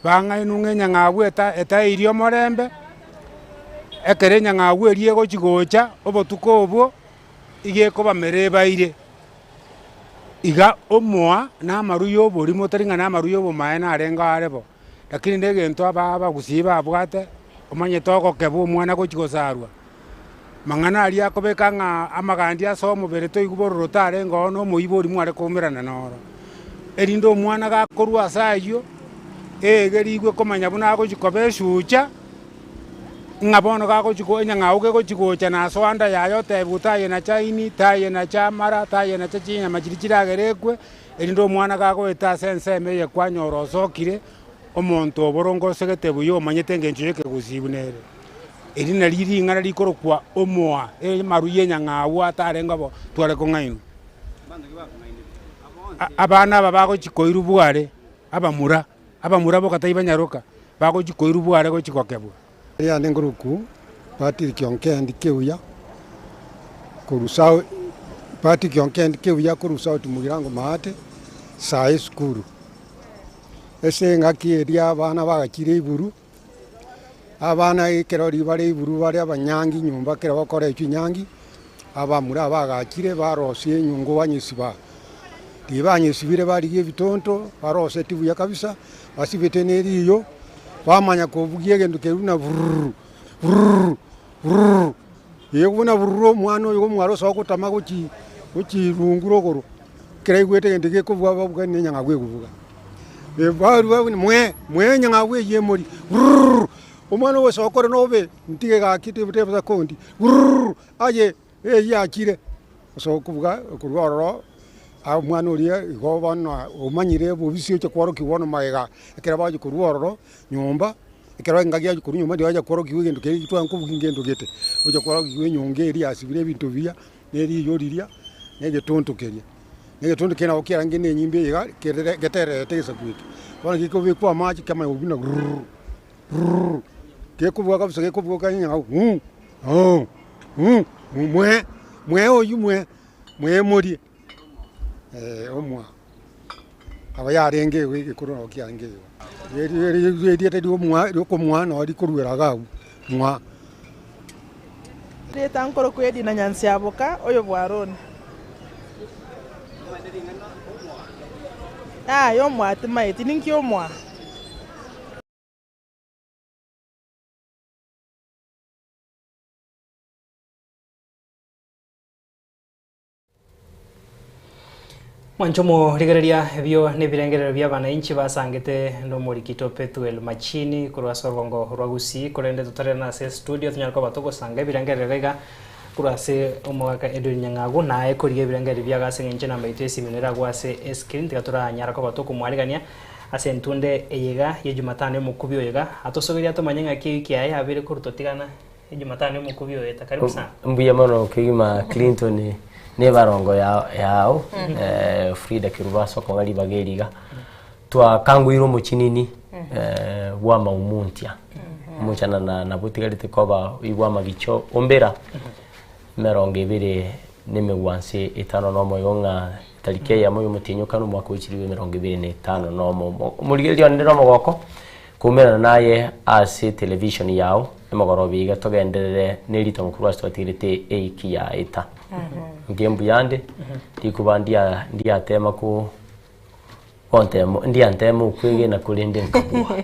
bang'ainwe ng'a enyang'au eta etairie omorembe, ekero enyang'au eria egochi gocha obotuko obwo, iga ekobamera ebaire. Iga omoa na amaru ya oborimo tari ng'a na amaru ya obomaene arenge are bo. Lakini negento aba abagusii babwate, omanyete ogokebwa omwana gochia gosarwa, mang'ana aria akobeka ng'a amagandi ase omobere toigwe bororo tarenge oo na omoibori mware koumerana noro. Erinde omwana gakorwa ase ayio, eegerigwe komanya buna agochia koba esucha, Ng'a bono gagochi go enyang'au kegochi gocha na asoa nda yaye otebiwa tayenacha ini, tayenacha amara, tayenacha chinyama chiria chiragere ekwe, erinde omwana gagoeta ase ensemo eye kwanyora osokire, omonto oboronge osegete buya omanyete engencho ya ekegusii buna ere. Eri nario ring'ana rikorokwa omoa, amaru ya enyang'au atarenge bo tware kong'ainwa. Abana aba bagochi koirwa bware, abamura, abamura boka tai banyaroka, bagochi koirwa bware gochi gokebwa. Riane nkoruku Patrick Onkendi Keuya korwa South Patrick Onkendi Keuya korwa South Mugirango Maate, Saha esukuru. Ase engaki eria abana bagachire iburu, abana ekero riria bare iburu bare abanyangi nyomba ekero bagokora chinyangi, abamura bagachire barosia enyongo banyesiba. Riria banyesibire barigia ebitonto, baroseti buya kabisa, basibete na eriyo, bamanya kobugia egento keria buna bururu bururu bururu. Igo buna bururu omwana oyo omware osoa gotama gochi gochi rungu rogoro, ekero aigwete egento gekobua babuga na enyang'au egobuga. Barua buna mwee mwee enyang'au eywo emori bururu, omwana ogosoa kore nobe ntige gaki tebosa kondi bururu aye. Eyio yachire ase okobuga korwa ororo, omwana oria igo bono omanyire obobisi ocha kworokigwa bono magega, ekero bagochia korwa ororo nyomba, ekero engaki yagochia korwa nyomba ndiyo kworokigwa egento keria tware kobugia ngento gete, ocha kworokigwa enyongo eria yasibire ebinto buya, na eriyo riria, na egetonto keria. Na egetonto keria nabo kiarenge na enyimba eye iga, kerere getererete egesaku eke. Bono gekobekwa amache kiamanya kobua buna rurr rurr, gekobua kabisa gekobua okanyora ng'a huu huu. Mwe, mwe oyio mwe, mwemorie omwa, aba yarenge igo egekoro nabo kiarenge igo. Erieta ria omwa ria okomwa nabo rikoruera iga abwo, mwa. Erieta nkorokwa Edina Nyansiaboka, oyo bw'Aroni. Yaya omwa timaeti, ninki omwa? Mwanche omorigereria ebio nebirengerero bia abananchi basangete nomorikito Pethuel Machini korwa ase orwongo rwa Gusii korende totarerana ase estudio tonyare koba togosanga ebirengerero iga iga korwa ase omogaka Edwin Nyang'agu naye korigia ebirengerero biago ase eng'encho enamba yaito y'esimi neragwo ase escreen tiga toranyara koba tokomwarigania ase entunde eye iga ya ejumatano omokubi oyo iga atosogerie atomanye ng'aki ewiki yaye yabeire korwa totigana Ejumatano omokubi oyo eta karibu sana. Mbuya mono kegima Clinton ne ebarongo yao Frida Kerubo ase okong'a ribaga eri iga. Twakangoire omochinini bwa amaumuntia omochana nabo otigarete koba oigwe amagicho ombera emerongo ebere na emegwanso etano na omo igo ng'a etariki eyemo ya omotienyi okane omwaka o chilifu emerongo ebere na etano na omo. Omorigereria one nere omogoko koumerana naye ase etelevision yao. Emogoroba iga togenderere ne ritongo korwa ase twatigerete eiki yaeta. Inche mbuya nde, rikuba ndia ndiatema ko gontema ndiantema okwegena korende nkabua.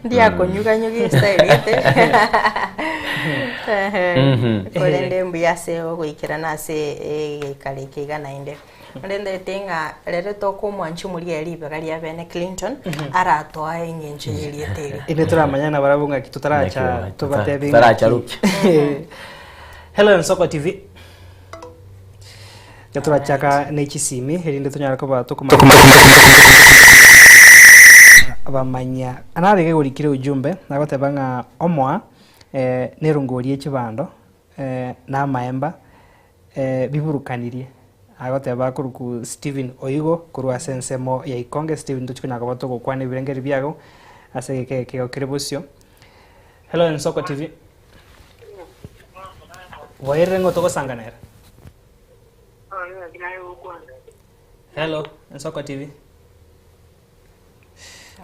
Ndiakonyuganyuga estyle gete. Korende mbuya ase ogoikerana ase egeikaro eke iga naende. Onde ntaete ng'a rero tokomwancha omoria ribaga ria bene Clinton aratoa eng'encho y'erieta erio. Inde toramanya nabarabwo ng'aki totaracha Naki tobatebie totaracha ng'aki. rukia. Hello Nsoko TV. Iga torachaka ne chisimi erinde tonyare koba tokomanya bamanya nabeke gorikire ujumbe nagoteba ng'a omoa eh, nerongori ye chibando eh, na amaemba biburukanirie, agoteba akorokwa Stephen Oigo korwa ase ensemo ya Ikonge. Stephen tochi konya koba togokwana ebirengeri biago ase egeka eke igo kere bosio. Hello Ensoko TV. Bwairire ng'o togosanga nere? Hello Ensoko TV.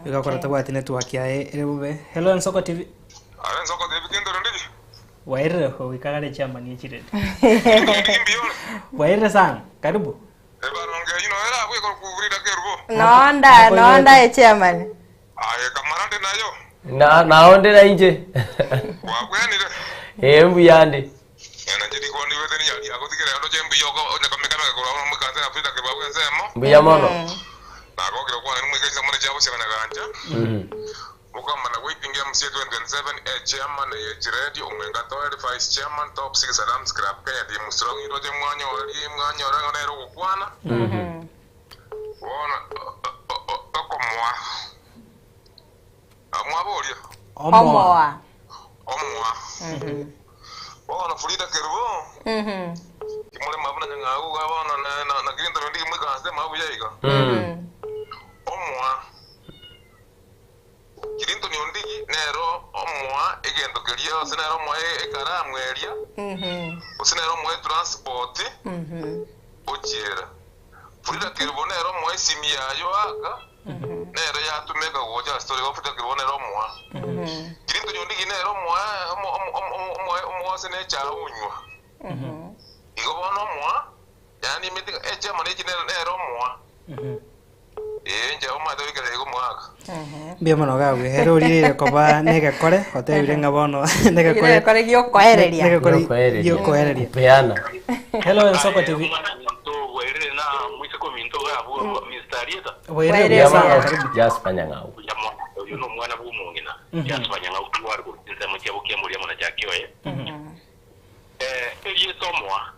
Igo akora tabwati network yaye ere bobe. Hello Ensoko TV. Bwairire goika chairman ye chiredi. Bwairire sana. Karibu. Nonda, nonda e chairman. Na nao nde na inche. Ee mbuya nde. Mbuya mono. Mhm. Mokamana goitinga MCA 2027 e chairman eye chiredio omwenga toeri vice chairman top 6 Adams Club Kenya team strong iroche mwanyora mwanyora ng'a nere ogokwana bono okomoa mwaboria Omoa. Omoa. Bono Frida Kerubo kimore mabu na nyang'au iga bono na Clinton ndigi moikaranse mabu yaiga omoa Clinton Ondigi nero omoa egento keria gose nere omoa ekaramu eria gose nere omoa etransport ochiera. Frida Kerubo nere omoa esimi yaye oaka nere yatumeka gocha ase tore igo Frida Kerubo nere omoa. Clinton Ondigi nere omoa omoa ase nechae onywa. Igo bono omoa yaani emete echemo nechi nere omoa. Ee, inche omanyete goikera iga omwaka. Mbuya mono gagwe ere orire koba negekore otebire ng'a bono negekore Negekore giokoereria. Negekore Giokoereria. giokoereria. Kupeana. Hello Ensoko TV. Bwairire na moiseke ominto iga abwo Mister Arieta. Bwairire buya sana karibu. Jasper Nyang'au. Buya mono. Oyo no omwana bwa omong'ina. Jasper Nyang'au tware korwa chinsemo chia Bokiamuri amo na Jakioye. Eh, erieta omoa.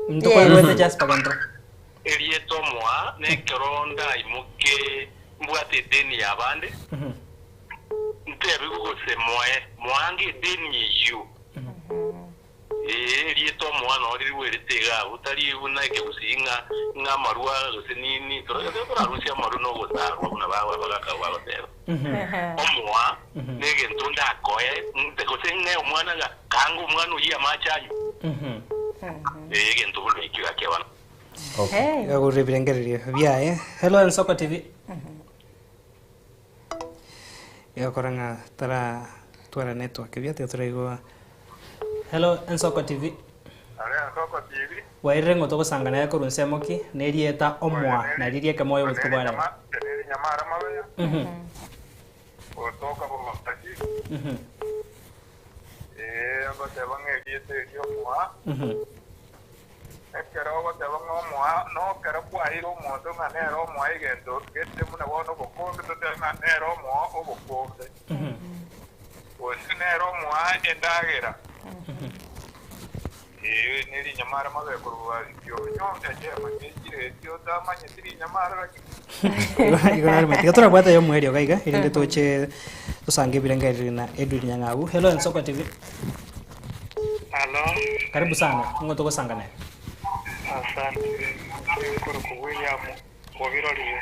Ntokoigwete Jasper gento. Erieta omoa nekero ndaimoke mbwate edeni y'abande, ntebigwe gose moe, moange edeni eyio. Ee, erieta omoa noo rirwerete iga abwo, tari buna ekegusii ng'a ng'a amarwa gose nini, torarusie amarwa na ogosarwa buna abagaka bagoteba. Omoa negento ndakoe, gose ng'e omwana ng'a kaanga omwana oyio amache anywe. Ee, egento buna ekio gaki abana. Gagurire ebirengererio biaye. Hello Ensoko TV. Egakora ng'a tara twara network ebuya tiga toraigwa. Hello Ensoko TV. Are Ensoko TV. Bwairire ng'o togosanga naye korwa ensemo ki? Nerieta omoa na riria ekemoyo obotuko bwa rero. Nyamara mabeya. Gotoka bogotachi. Ee, ogoteba ng'a erieta erio omoa. Ekero ogoteba ng'a omoa, nokero kwaeire omonto ng'a nere omoa egento gete buna bono obokombe, totebe ng'a nere omoa obokombe. Gose nere omoa endagera. Ee, ne rinyama are mabe korwa kiominyo, echema nechire echio otamanyeti rinyama are lakini. Igo nare tiga torabwate ya omwerio iga iga erinde toche tosange ebirengererio na Edwin Nyang'au. Hello Ensoko TV. Halo, Karibu sana. Ng'o togosanga naye? asante. Nkorokwa William Obirorire.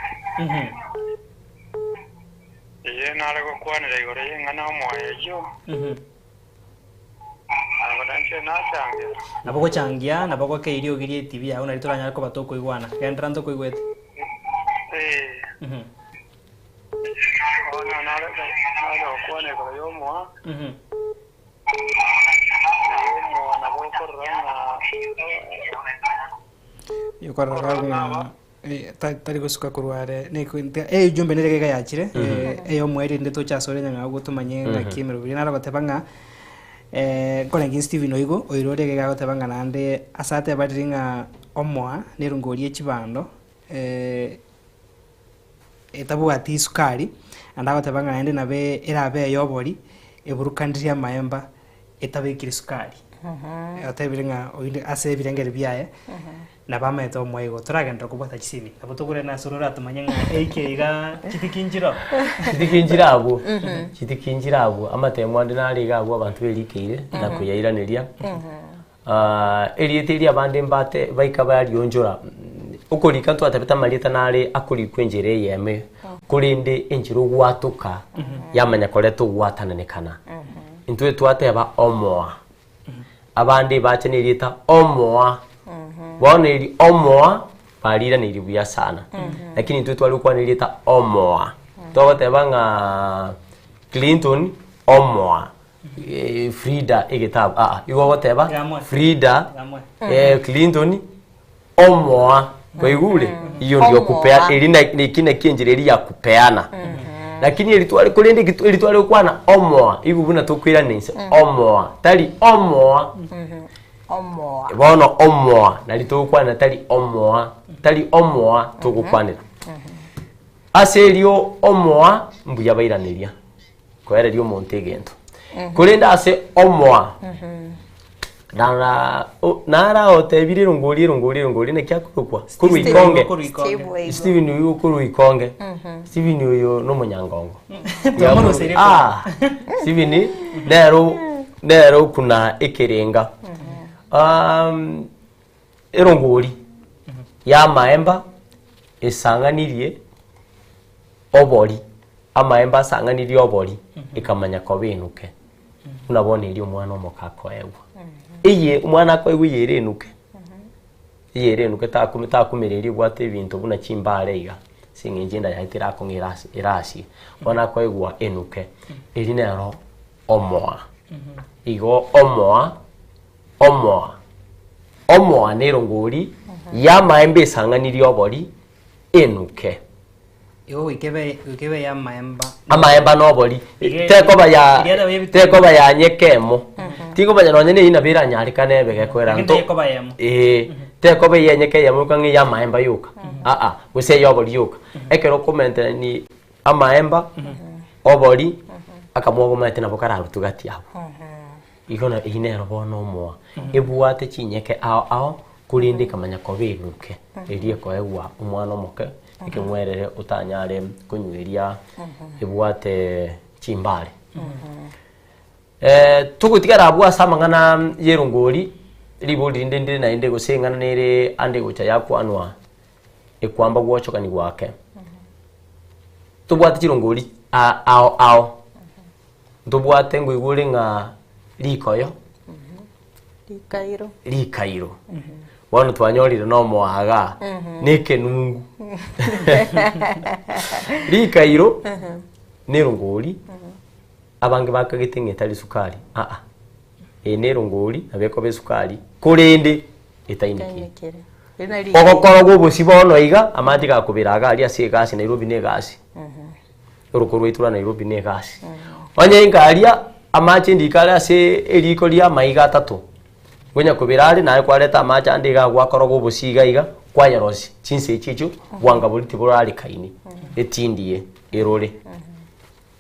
Eye nare gokwanera igoro y'eng'ana omoyo eyio. Nabo nainche nachangira. Nabo gochangia, nabo gokeiria ogirie etibi yao nari toranyare koba tokoigwana. Genderera ntokoigwete. Ee. Bono nare nare gokwana igoro y'omoa. Omoa nabo okorora ng'a Yokorora ng'a Eh, tari gosuka korwa are ejumbe nere iga yachire eyomoerio rinde toche ase ore nyang'au gotomanye ng'aki emerobio naro goteba ng'a nkorenge Stephen oigo oiro ore iga agoteba ng'a naende ase ateba riria ng'a omoa nerongori ye chibando etabwati esukari naende agoteba ng'a naende nabe erabe eyobori eburukanirie amaemba etabekire esukari. Otebire ng'a oyio ase ebirengeri biaye. Nabo amaete omoigo, toragenderera kobwata chisemi. Nabo tokorenda ase ore oratomanye ng'a eike iga chitiki nchiro. Chitiki nchire abwo, chitiki nchire abwo, amatemo ande nare iga abwo abanto berikeire na koyairaneria. Erieta eri abande mbate baika barionchora, okorika ntwatebete amarieta nare akorikwa enchera eyemo, korende enchera ogwatoka yamanya koreta ogwatananekana. Intwe twateba omoa. Abande bacha nerieta omoa. Bono eri omoa bariraneirie buya sana. Lakini intwe tware gokwana erieta omoa. Togoteba ng'a Clinton omoa, eh, Frida egetabu aa. Igo ogoteba Frida eh, Clinton omoa. Kwaigure? Iyo ndio Omoa. kupea eri na eki naki enchera eri ya kupeana. Lakini eri tware korende eki eri tware gokwana omoa igo buna tokoirana inse omoa tari omoa Omoa. bono omoa nari togokwana tari omoa tari omoa togokwanera. Ase erio omoa mbuya bairaneria koereria omonto egento. Korende ase omoa nara o- naraotebire erongori erongori erongori naki akorokwa korwa ikonge Stephen oyo korwa ikonge Stephen oyo nomonyangongo Twamoruseire Ah, Stephen nero nero okuna ekerenga Um, erongori y'amaemba esang'anirie obori, amaemba asang'anirie obori, ekamanya koba enuke. Buna bono eria omwana omoke akoegwa. Eye omwana akoegwa eye ere enuke, eye ere enuke takume takumera eria ebwate ebinto buna chimbare iga, ase eng'encho enda yaye terakong'a erasi erasie. Bono akoegwa enuke, eri nero omoa. Igo omoa Omoa, omoa nerongori y'amaemba esang'anirie obori enuke. Igo goika ebe goika ebe y'amaemba. Amaemba na obori Iga- tekoba ya iga ere y'ebituma. tekoba ya nyeka emo. Tigomanya nonye na eyio nabo eranyarekane ebe gekoera Lakini nto tekoba eyemo. Ee, tekoba eye enyeka eyemo yoka ng'a ey'amaemba yoka aa, gose ey'obori yoka. Ekero okomenterani amaemba, obori, akamwogo omanyete nabo kararutwe gati abwo. Igo na eyio nero bono omoa, ebwate chinyeke ao ao, korende ekamanya koba enuke, eria ekoegwa omwana omoke, ekeng'werere otanyare konywa eria ebwate chimbare. Togotigara abwo ase amang'ana ya erongori, ribori rinde ndire naende gose eng'ana nere ande egocha yakwanwa ekwamba gwochokani gwake. Tobwate chirongori a- ao ao. Ntobwate ngoigure ng'a rikoyo, Rikairo. rikairo. Bono twanyorire na omoaga, na ekenungu. Rikairo, na erongori, abange bakagete ng'a etari sukari, aa. Eye na erongori, nabo ekoba esukari, korende etainekiri. Etainekiri. Eri nari rikairo. Ogokoroga obosie bono iga, amache gakobera iga aria ase egasi Nairobi na egasi. Oroko rwaito rwa Nairobi na egasi. Onye inka aria, amache ndika are ase eriko ria amaiga atato, konya kobera are naye kwareta amache ande iga gwakoroga obosie iga iga, kwayerosia chinsa echio echio, bwanga boria tiborarekaini, etindie erore.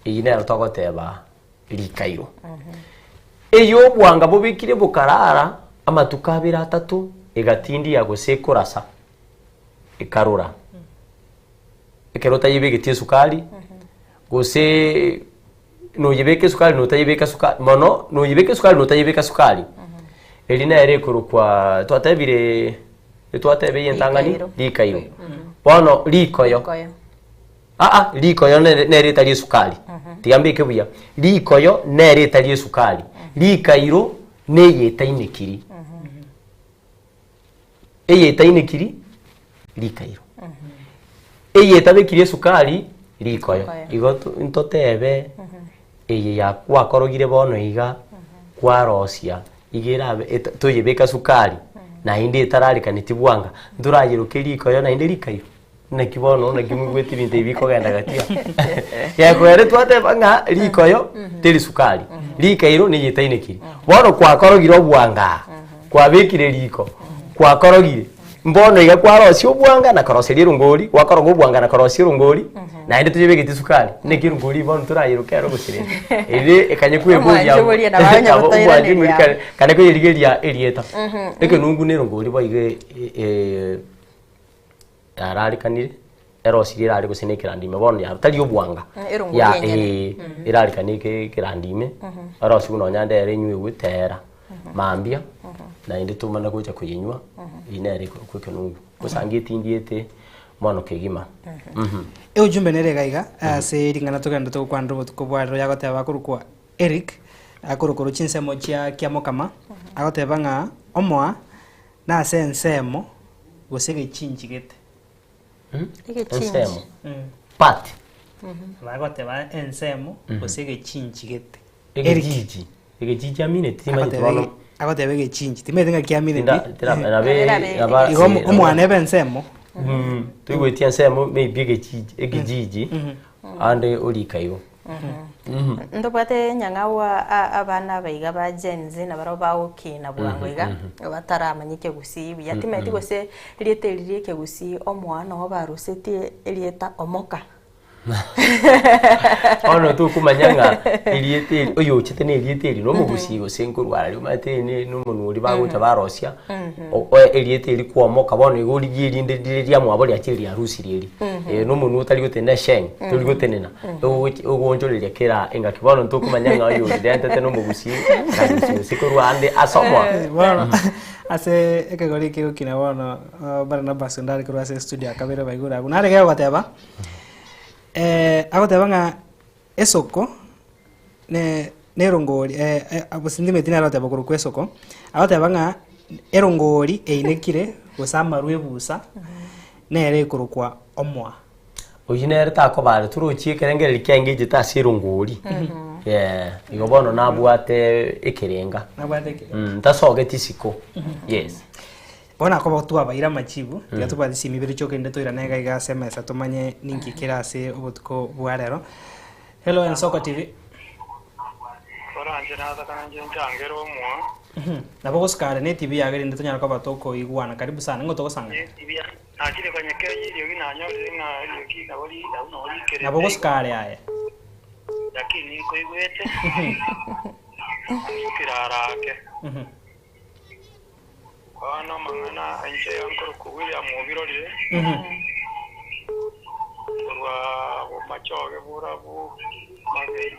Eyio nero togoteba rikairo. Eyio obwanga bobekire bokarara amatuko abere atato, egatindia gose ekorasa, ekarora. Ekero otayebegeti esukari, gose noyebeka esukari na otayebeka sukari mono noyebeka esukari na otayebeka sukari, eri nere ekorokwa twatebire etwateba eye entang'ani Rikairo. rikairo. Bono rikoyo, Rikoyo. aa rikoyo nere nere etari esukari, tiga mbeke buya, rikoyo nere etari esukari, rikairo neye etainekiri. Eye etainekiri rikairo, eye etabekiri esukari rikoyo. Igo to ntotebe eye ya gwakorogire bono iga kwarosia iga erabe eta toyebeka sukari naende etararikaneti bwanga ntorayeroke rikoyo naende rikairo. Naki bono naki moigwete ebinto ebi bikogenda gati aa. Gekoera twateba ng'a rikoyo teri sukari, rikairo neye etainekiri. Bono kwakorogire obwanga aa, kwabekire riko, kwakorogire, mbono iga kwarosia obwanga na koroseria erongori, gwakoroga obwanga na korosia erongori, naende toyebegeti sukari, naki erongori bono torayeroke ero gose rende. Ere ekanye kweboria Omwancho boria nabo onye nabo omwancho gotoiraneria. ng'ori kare kare koyerigeria erieta. Ekenungu na erongori boigo Yararekanire, erosirie erare gose na ekerandi ime bono ya tari obwanga. Mm, erongori Ya enyene. eh, erarekane eke ekerandi ime, erosiwe nonya nde ere enywewe teera, mambia, naende tomana gocha koyenywa, eyio nere ekorokwa ekenungu. Gosangi etindi ete mono kegima. Mhm. Eujumbe nere iga iga, ase ring'ana togende togokwanera obotuko bwa rero yagoteba akorokwa Eric, akorokwa chinsemo chia Kiamokama, agoteba ng'a omoa Nase ensemo, gose egechinchi gete. Egechinchi. Ensemo. Part. Bagoteba ensemo, gose egechinchi gete. Egechiji. Egechiji amineti timanyeti Agoteba bono. ege- agoteba egechinchi timanyeti ng'a kiamineti Tinda- tira- nabe- Erabe- naba- igo eh, omwana ebe ensemo Toigweti ensemo maybe egechiji ekijiji ande orika igo. Ntobwate enyang'au abana aba iga ba Gen Z nabarabwo bagokina bwango iga, bataramanya ekegusii buya. Timanyeti gose erieta eri ria ekegusii omoa noo barusetie erieta omoka. Bono tokomanya ng'a erieta eri oyo ochete na erieta eri na omogusii gose nkorwara aria omanyete eri ne- na omonwa oria bagocha barosia o- oe erieta eri kwamoka bono igo origie erinde rire riamwabo riachire riarusirie eri. Na omonwa otari gotenena esheng tori gotenena ogochi ogoonchoreria kera engaki bono ntokomanya ng'a oyo orirentete na omogusii akarusia gose korwa ande ase omoa. Bono ase ekegori eke gokina bono Barnabas onde are korwa ase estudio ya kabere baigure abwo nare gegoteba. Agoteba ng'a esoko ne nerongori gose ndimeti nere agoteba korokwa esoko, agoteba ng'a erongori einekire gose amarwa ebusa, nere ekorokwa omoa. Oyio nere takoba are torochie ekerengererio kiaye ngechete ase erongori yeah igo bono nabwate ekerenga Nabwate ekerenga. Ntasogeti isiko yes. Bono akoba twabaire amachibu, tiga tobwate chisemi ibere chiokende toirane iga iga ase emesa tomanye ninki kere ase obotuko bwa rero. Hello Ensoko TV. Oranche nasakana inche nchangere omoa. Nabo gosuka are ne TV yago erinde tonyare koba tokoigwana. Karibu sana, nigo togosanga. Nachire konya kenya eriogi nanyorire ng'a eriogi nabo ri abwo nabo rikerete Nabo gosuka are aye. Lakini nkoigwete nasukire arake. Bono amang'ana inche nkorokwa William Obirorire, korwa Bomachoge Borabu Magei.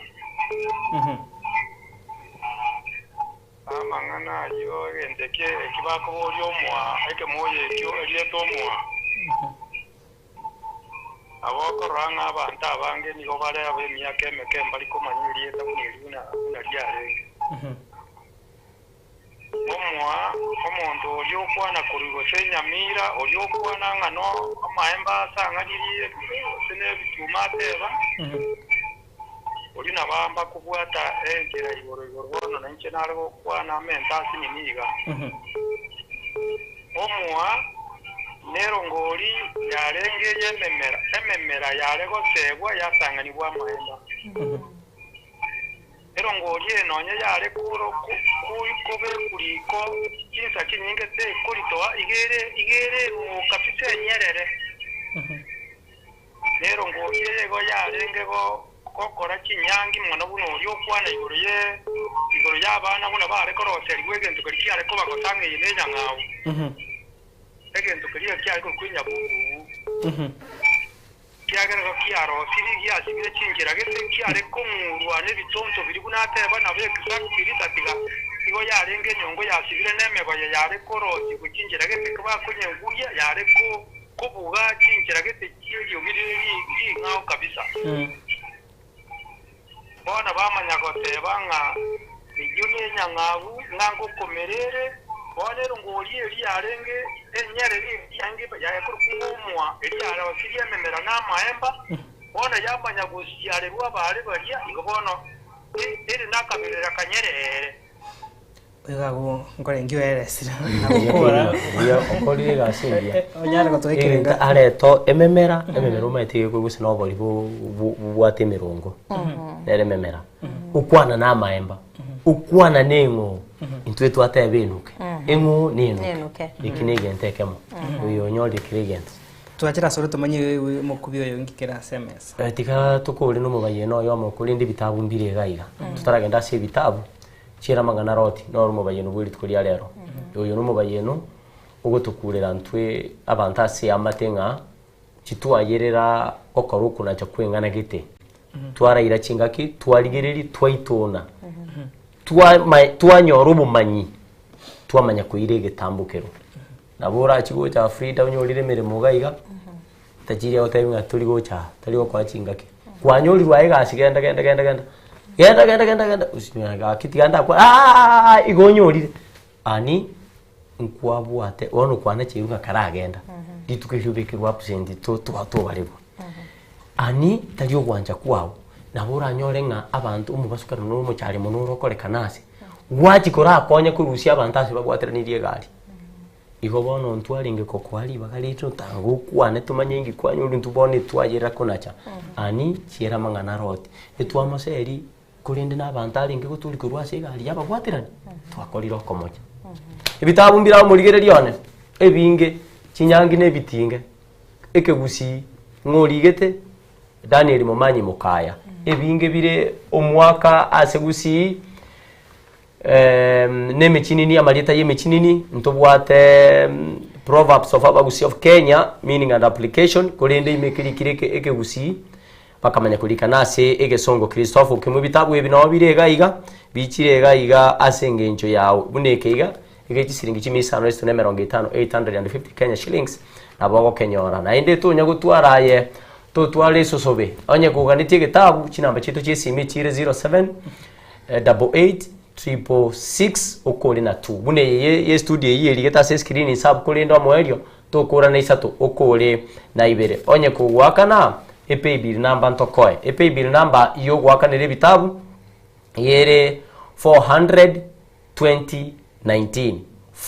Amang'ana ayio egento eke eki bakoboria omoa, ekemoyo ekio erieta omoa. Nabo okorora ng'a abanto abange nigo bare ab'emiaka emeke mbari komanya erieta buna eri buna riarenge. Omoa omonto oria okwana korwa gose enyamira, oria okwana ng'a n'amaemba asang'anirie gose nebituma ateba, oria nabo amba kobwata enchera igoro igoro bono nainche nare gokwana amente asinini iga. Omoa nerongori yarenge y'ememera, ememera yare gosegwa yasang'anigwa amaemba. Erongori eye nonya yare kobekwa riko chinsa chinyinge tekoritoa, iga ere iga ere eng'oka kabisa enyerere. Na erongori eye igo yarenge gokora chinyangi mono buna oria okwana igoro ye igoro y'abana buna bare koroserigwa egento keria kiare kobagosa ng'a eye nenyang'au. Egento keria kiare korokwa enyabububu. Ekiagera gakiarosirie giasibire chinchera gete kiare kong'urwa nebitonto biria buna ateba nabo exactly tatiga igo yarenge enyongo yasibire nemegoye yare korosigwa chinchera gete bakonyenguria yare kobuga chinchera gete chieriogi rire ring'ao kabisa. Bono bamanya goteba ng'a eyio nenyang'au ng'a ngokomera ere. Bono erongori eria yarenge enyerere eria yarenge yakorokwa ng'omoa, eria yarosirie ememera na amaemba, bono yamanya gosiarerwa abaare baria, igo bono ere nakaberera kanyerere. Iga agwo nkore nkio eresire nagokora. Buya okorire egasi engiya. Onyare gotoa ekerenga. Egento areto ememera, ememera omanyete iga ekogwa gose na obori bobwate emerongo, nere ememera. Okwana na amaemba, okwana na eng'oo, intwe twateba enuke, eng'oo na enuke. Enuke. Eki na egento ekemo, oyo onyorire kera egento. Twachire asore tomanye omokubi oyo nki kere ase emesa. Tiga tokore na omobayeno oyomo korende ebitabu mbire iga iga, totaragenda ase ebitabu. Chiera amang'ana Loti noro omobayeno bwe rituko ria rero. Oyo nomobayeno ogotokurera ntwe abanto ase eamate ng'a titwayerera gokora okonacha kw'eng'ana gete. Twaraira chingaki, twarigereria, twaitona, twama twanyora obomanyi, twamanya koira egetambokero. Nabo orachie gocha Frida onyorire emeremo iga iga, Tachiria gotebi ng'a tori gocha aa, tari gokoa chingaki. Kwanyorirwe aye egasi genda genda genda genda, genda genda genda genda osinyora gaki tiga ndakwa aaaa igo onyorire. Ani nkwabwate bono kwanacheirwe ng'a karagenda, rituko erio obekerwe absent to to tobarerwa. Ani tari ogwancha kwago, nabo oranyore ng'a abanto omobasukano na omochare mono orokorekana ase, gwachia korakonye korusia abanto ase babwateranirie egari. Igo bono ntwarenge kokoa ribaga riaito tanga okwane tomanye inki kwanyorire intwe bono etwayerera konacha ani chiera amang'ana aroti. Etwamoseri korende na abanto arenge gotoria korwa ase egari yababwaterani twakorire okomocha. Ebitabu mbire amo morigereria one ebinge chinyangi na ebitinge ekegusii ng'a origete. Daniel Momanyi Mokaya. Ebinge bire omwaka ase Gusii em, na emechinini amarieta ya emechinini ntobwate Proverbs of Abagusii of Kenya meaning and application korende ime ekerikire eke ekegusii bakamanya korika na ase egesongo Christopher Okemwa ebitabu ebi nabo bire iga iga bichire iga iga ase engencho yao buna eke iga ege chisiringi chimia isano isatu na emerongo etano, 850 Kenya shillings, nabo ogokenyora. Naende tonya gotwara aye totware esosobe onye koganetie egetabu chinamba chiaito chia esimi chire 07 88 666 okore na 2 buna eye ye ye estudio eyio erigete ase escreen inse abwo korende omoerio tokora na isato okore na ibere onye kogoakana epaybill number ntokoe epaybill number yogoakanera ebitabu ere 400 2019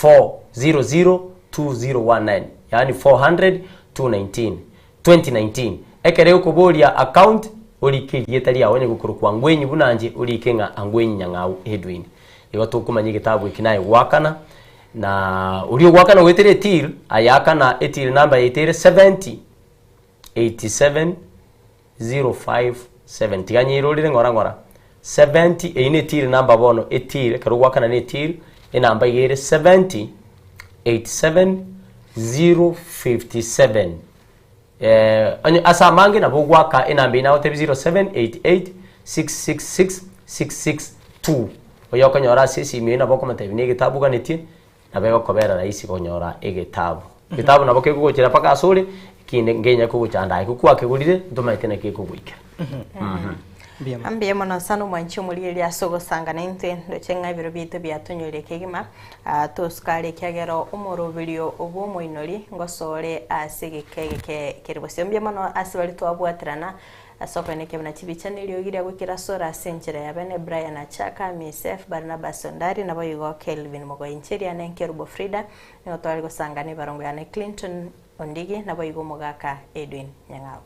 4002019 yaani 400 219 2019 ekero egokoboria account orike erieta riao onye gokorokwa Angwenyi buna inche orike ng'a Angwenyi Nyang'au Edwin igo tokomanya egetabu eki naye goakana na oria ogoakana goetera etill aye akana etill number yaito ere 70 87 057 tiga nyerorere ng'ora ng'ora 70 eyio ne till number bono etill ekero ogoakana ne till enamba iga ere 70 87 057 eh, onye ase amange nabo ogoaka enamba eyio nagotebia 0788 666 662 oyo okonyora ase esimi eyio nabo okomotebia na egetabu oganetie Nabo egokobera rahisi konyora egetabu. Egetabu nabo kegogochera mpaka asore, ekinde nkenya kogochanda aye kokwakegorire ntomaete naki ekogoikera. Mbuya mono sana omwanchi omorigereria ase ogosanga naintwe ndoche ng'a ebiro biaito biatonyoire kegima ah, tosuka are ekiagera omoroberio bw'omoinori ngosore ase egeka egeke kere bosio. Mbuya mono ase baria twabwaterana Ase okoenekia buna chibicha neriogi ria goikera asore ase enchera ya bene, Brian Achaka, Misef, Barnabas Ondari, naboigo Kelvin Mogoincheria, ne Nkerubo Frida, nigo tware gosanga nebarongo yane Clinton Ondigi, naboigo omogaka Edwin Nyang'au.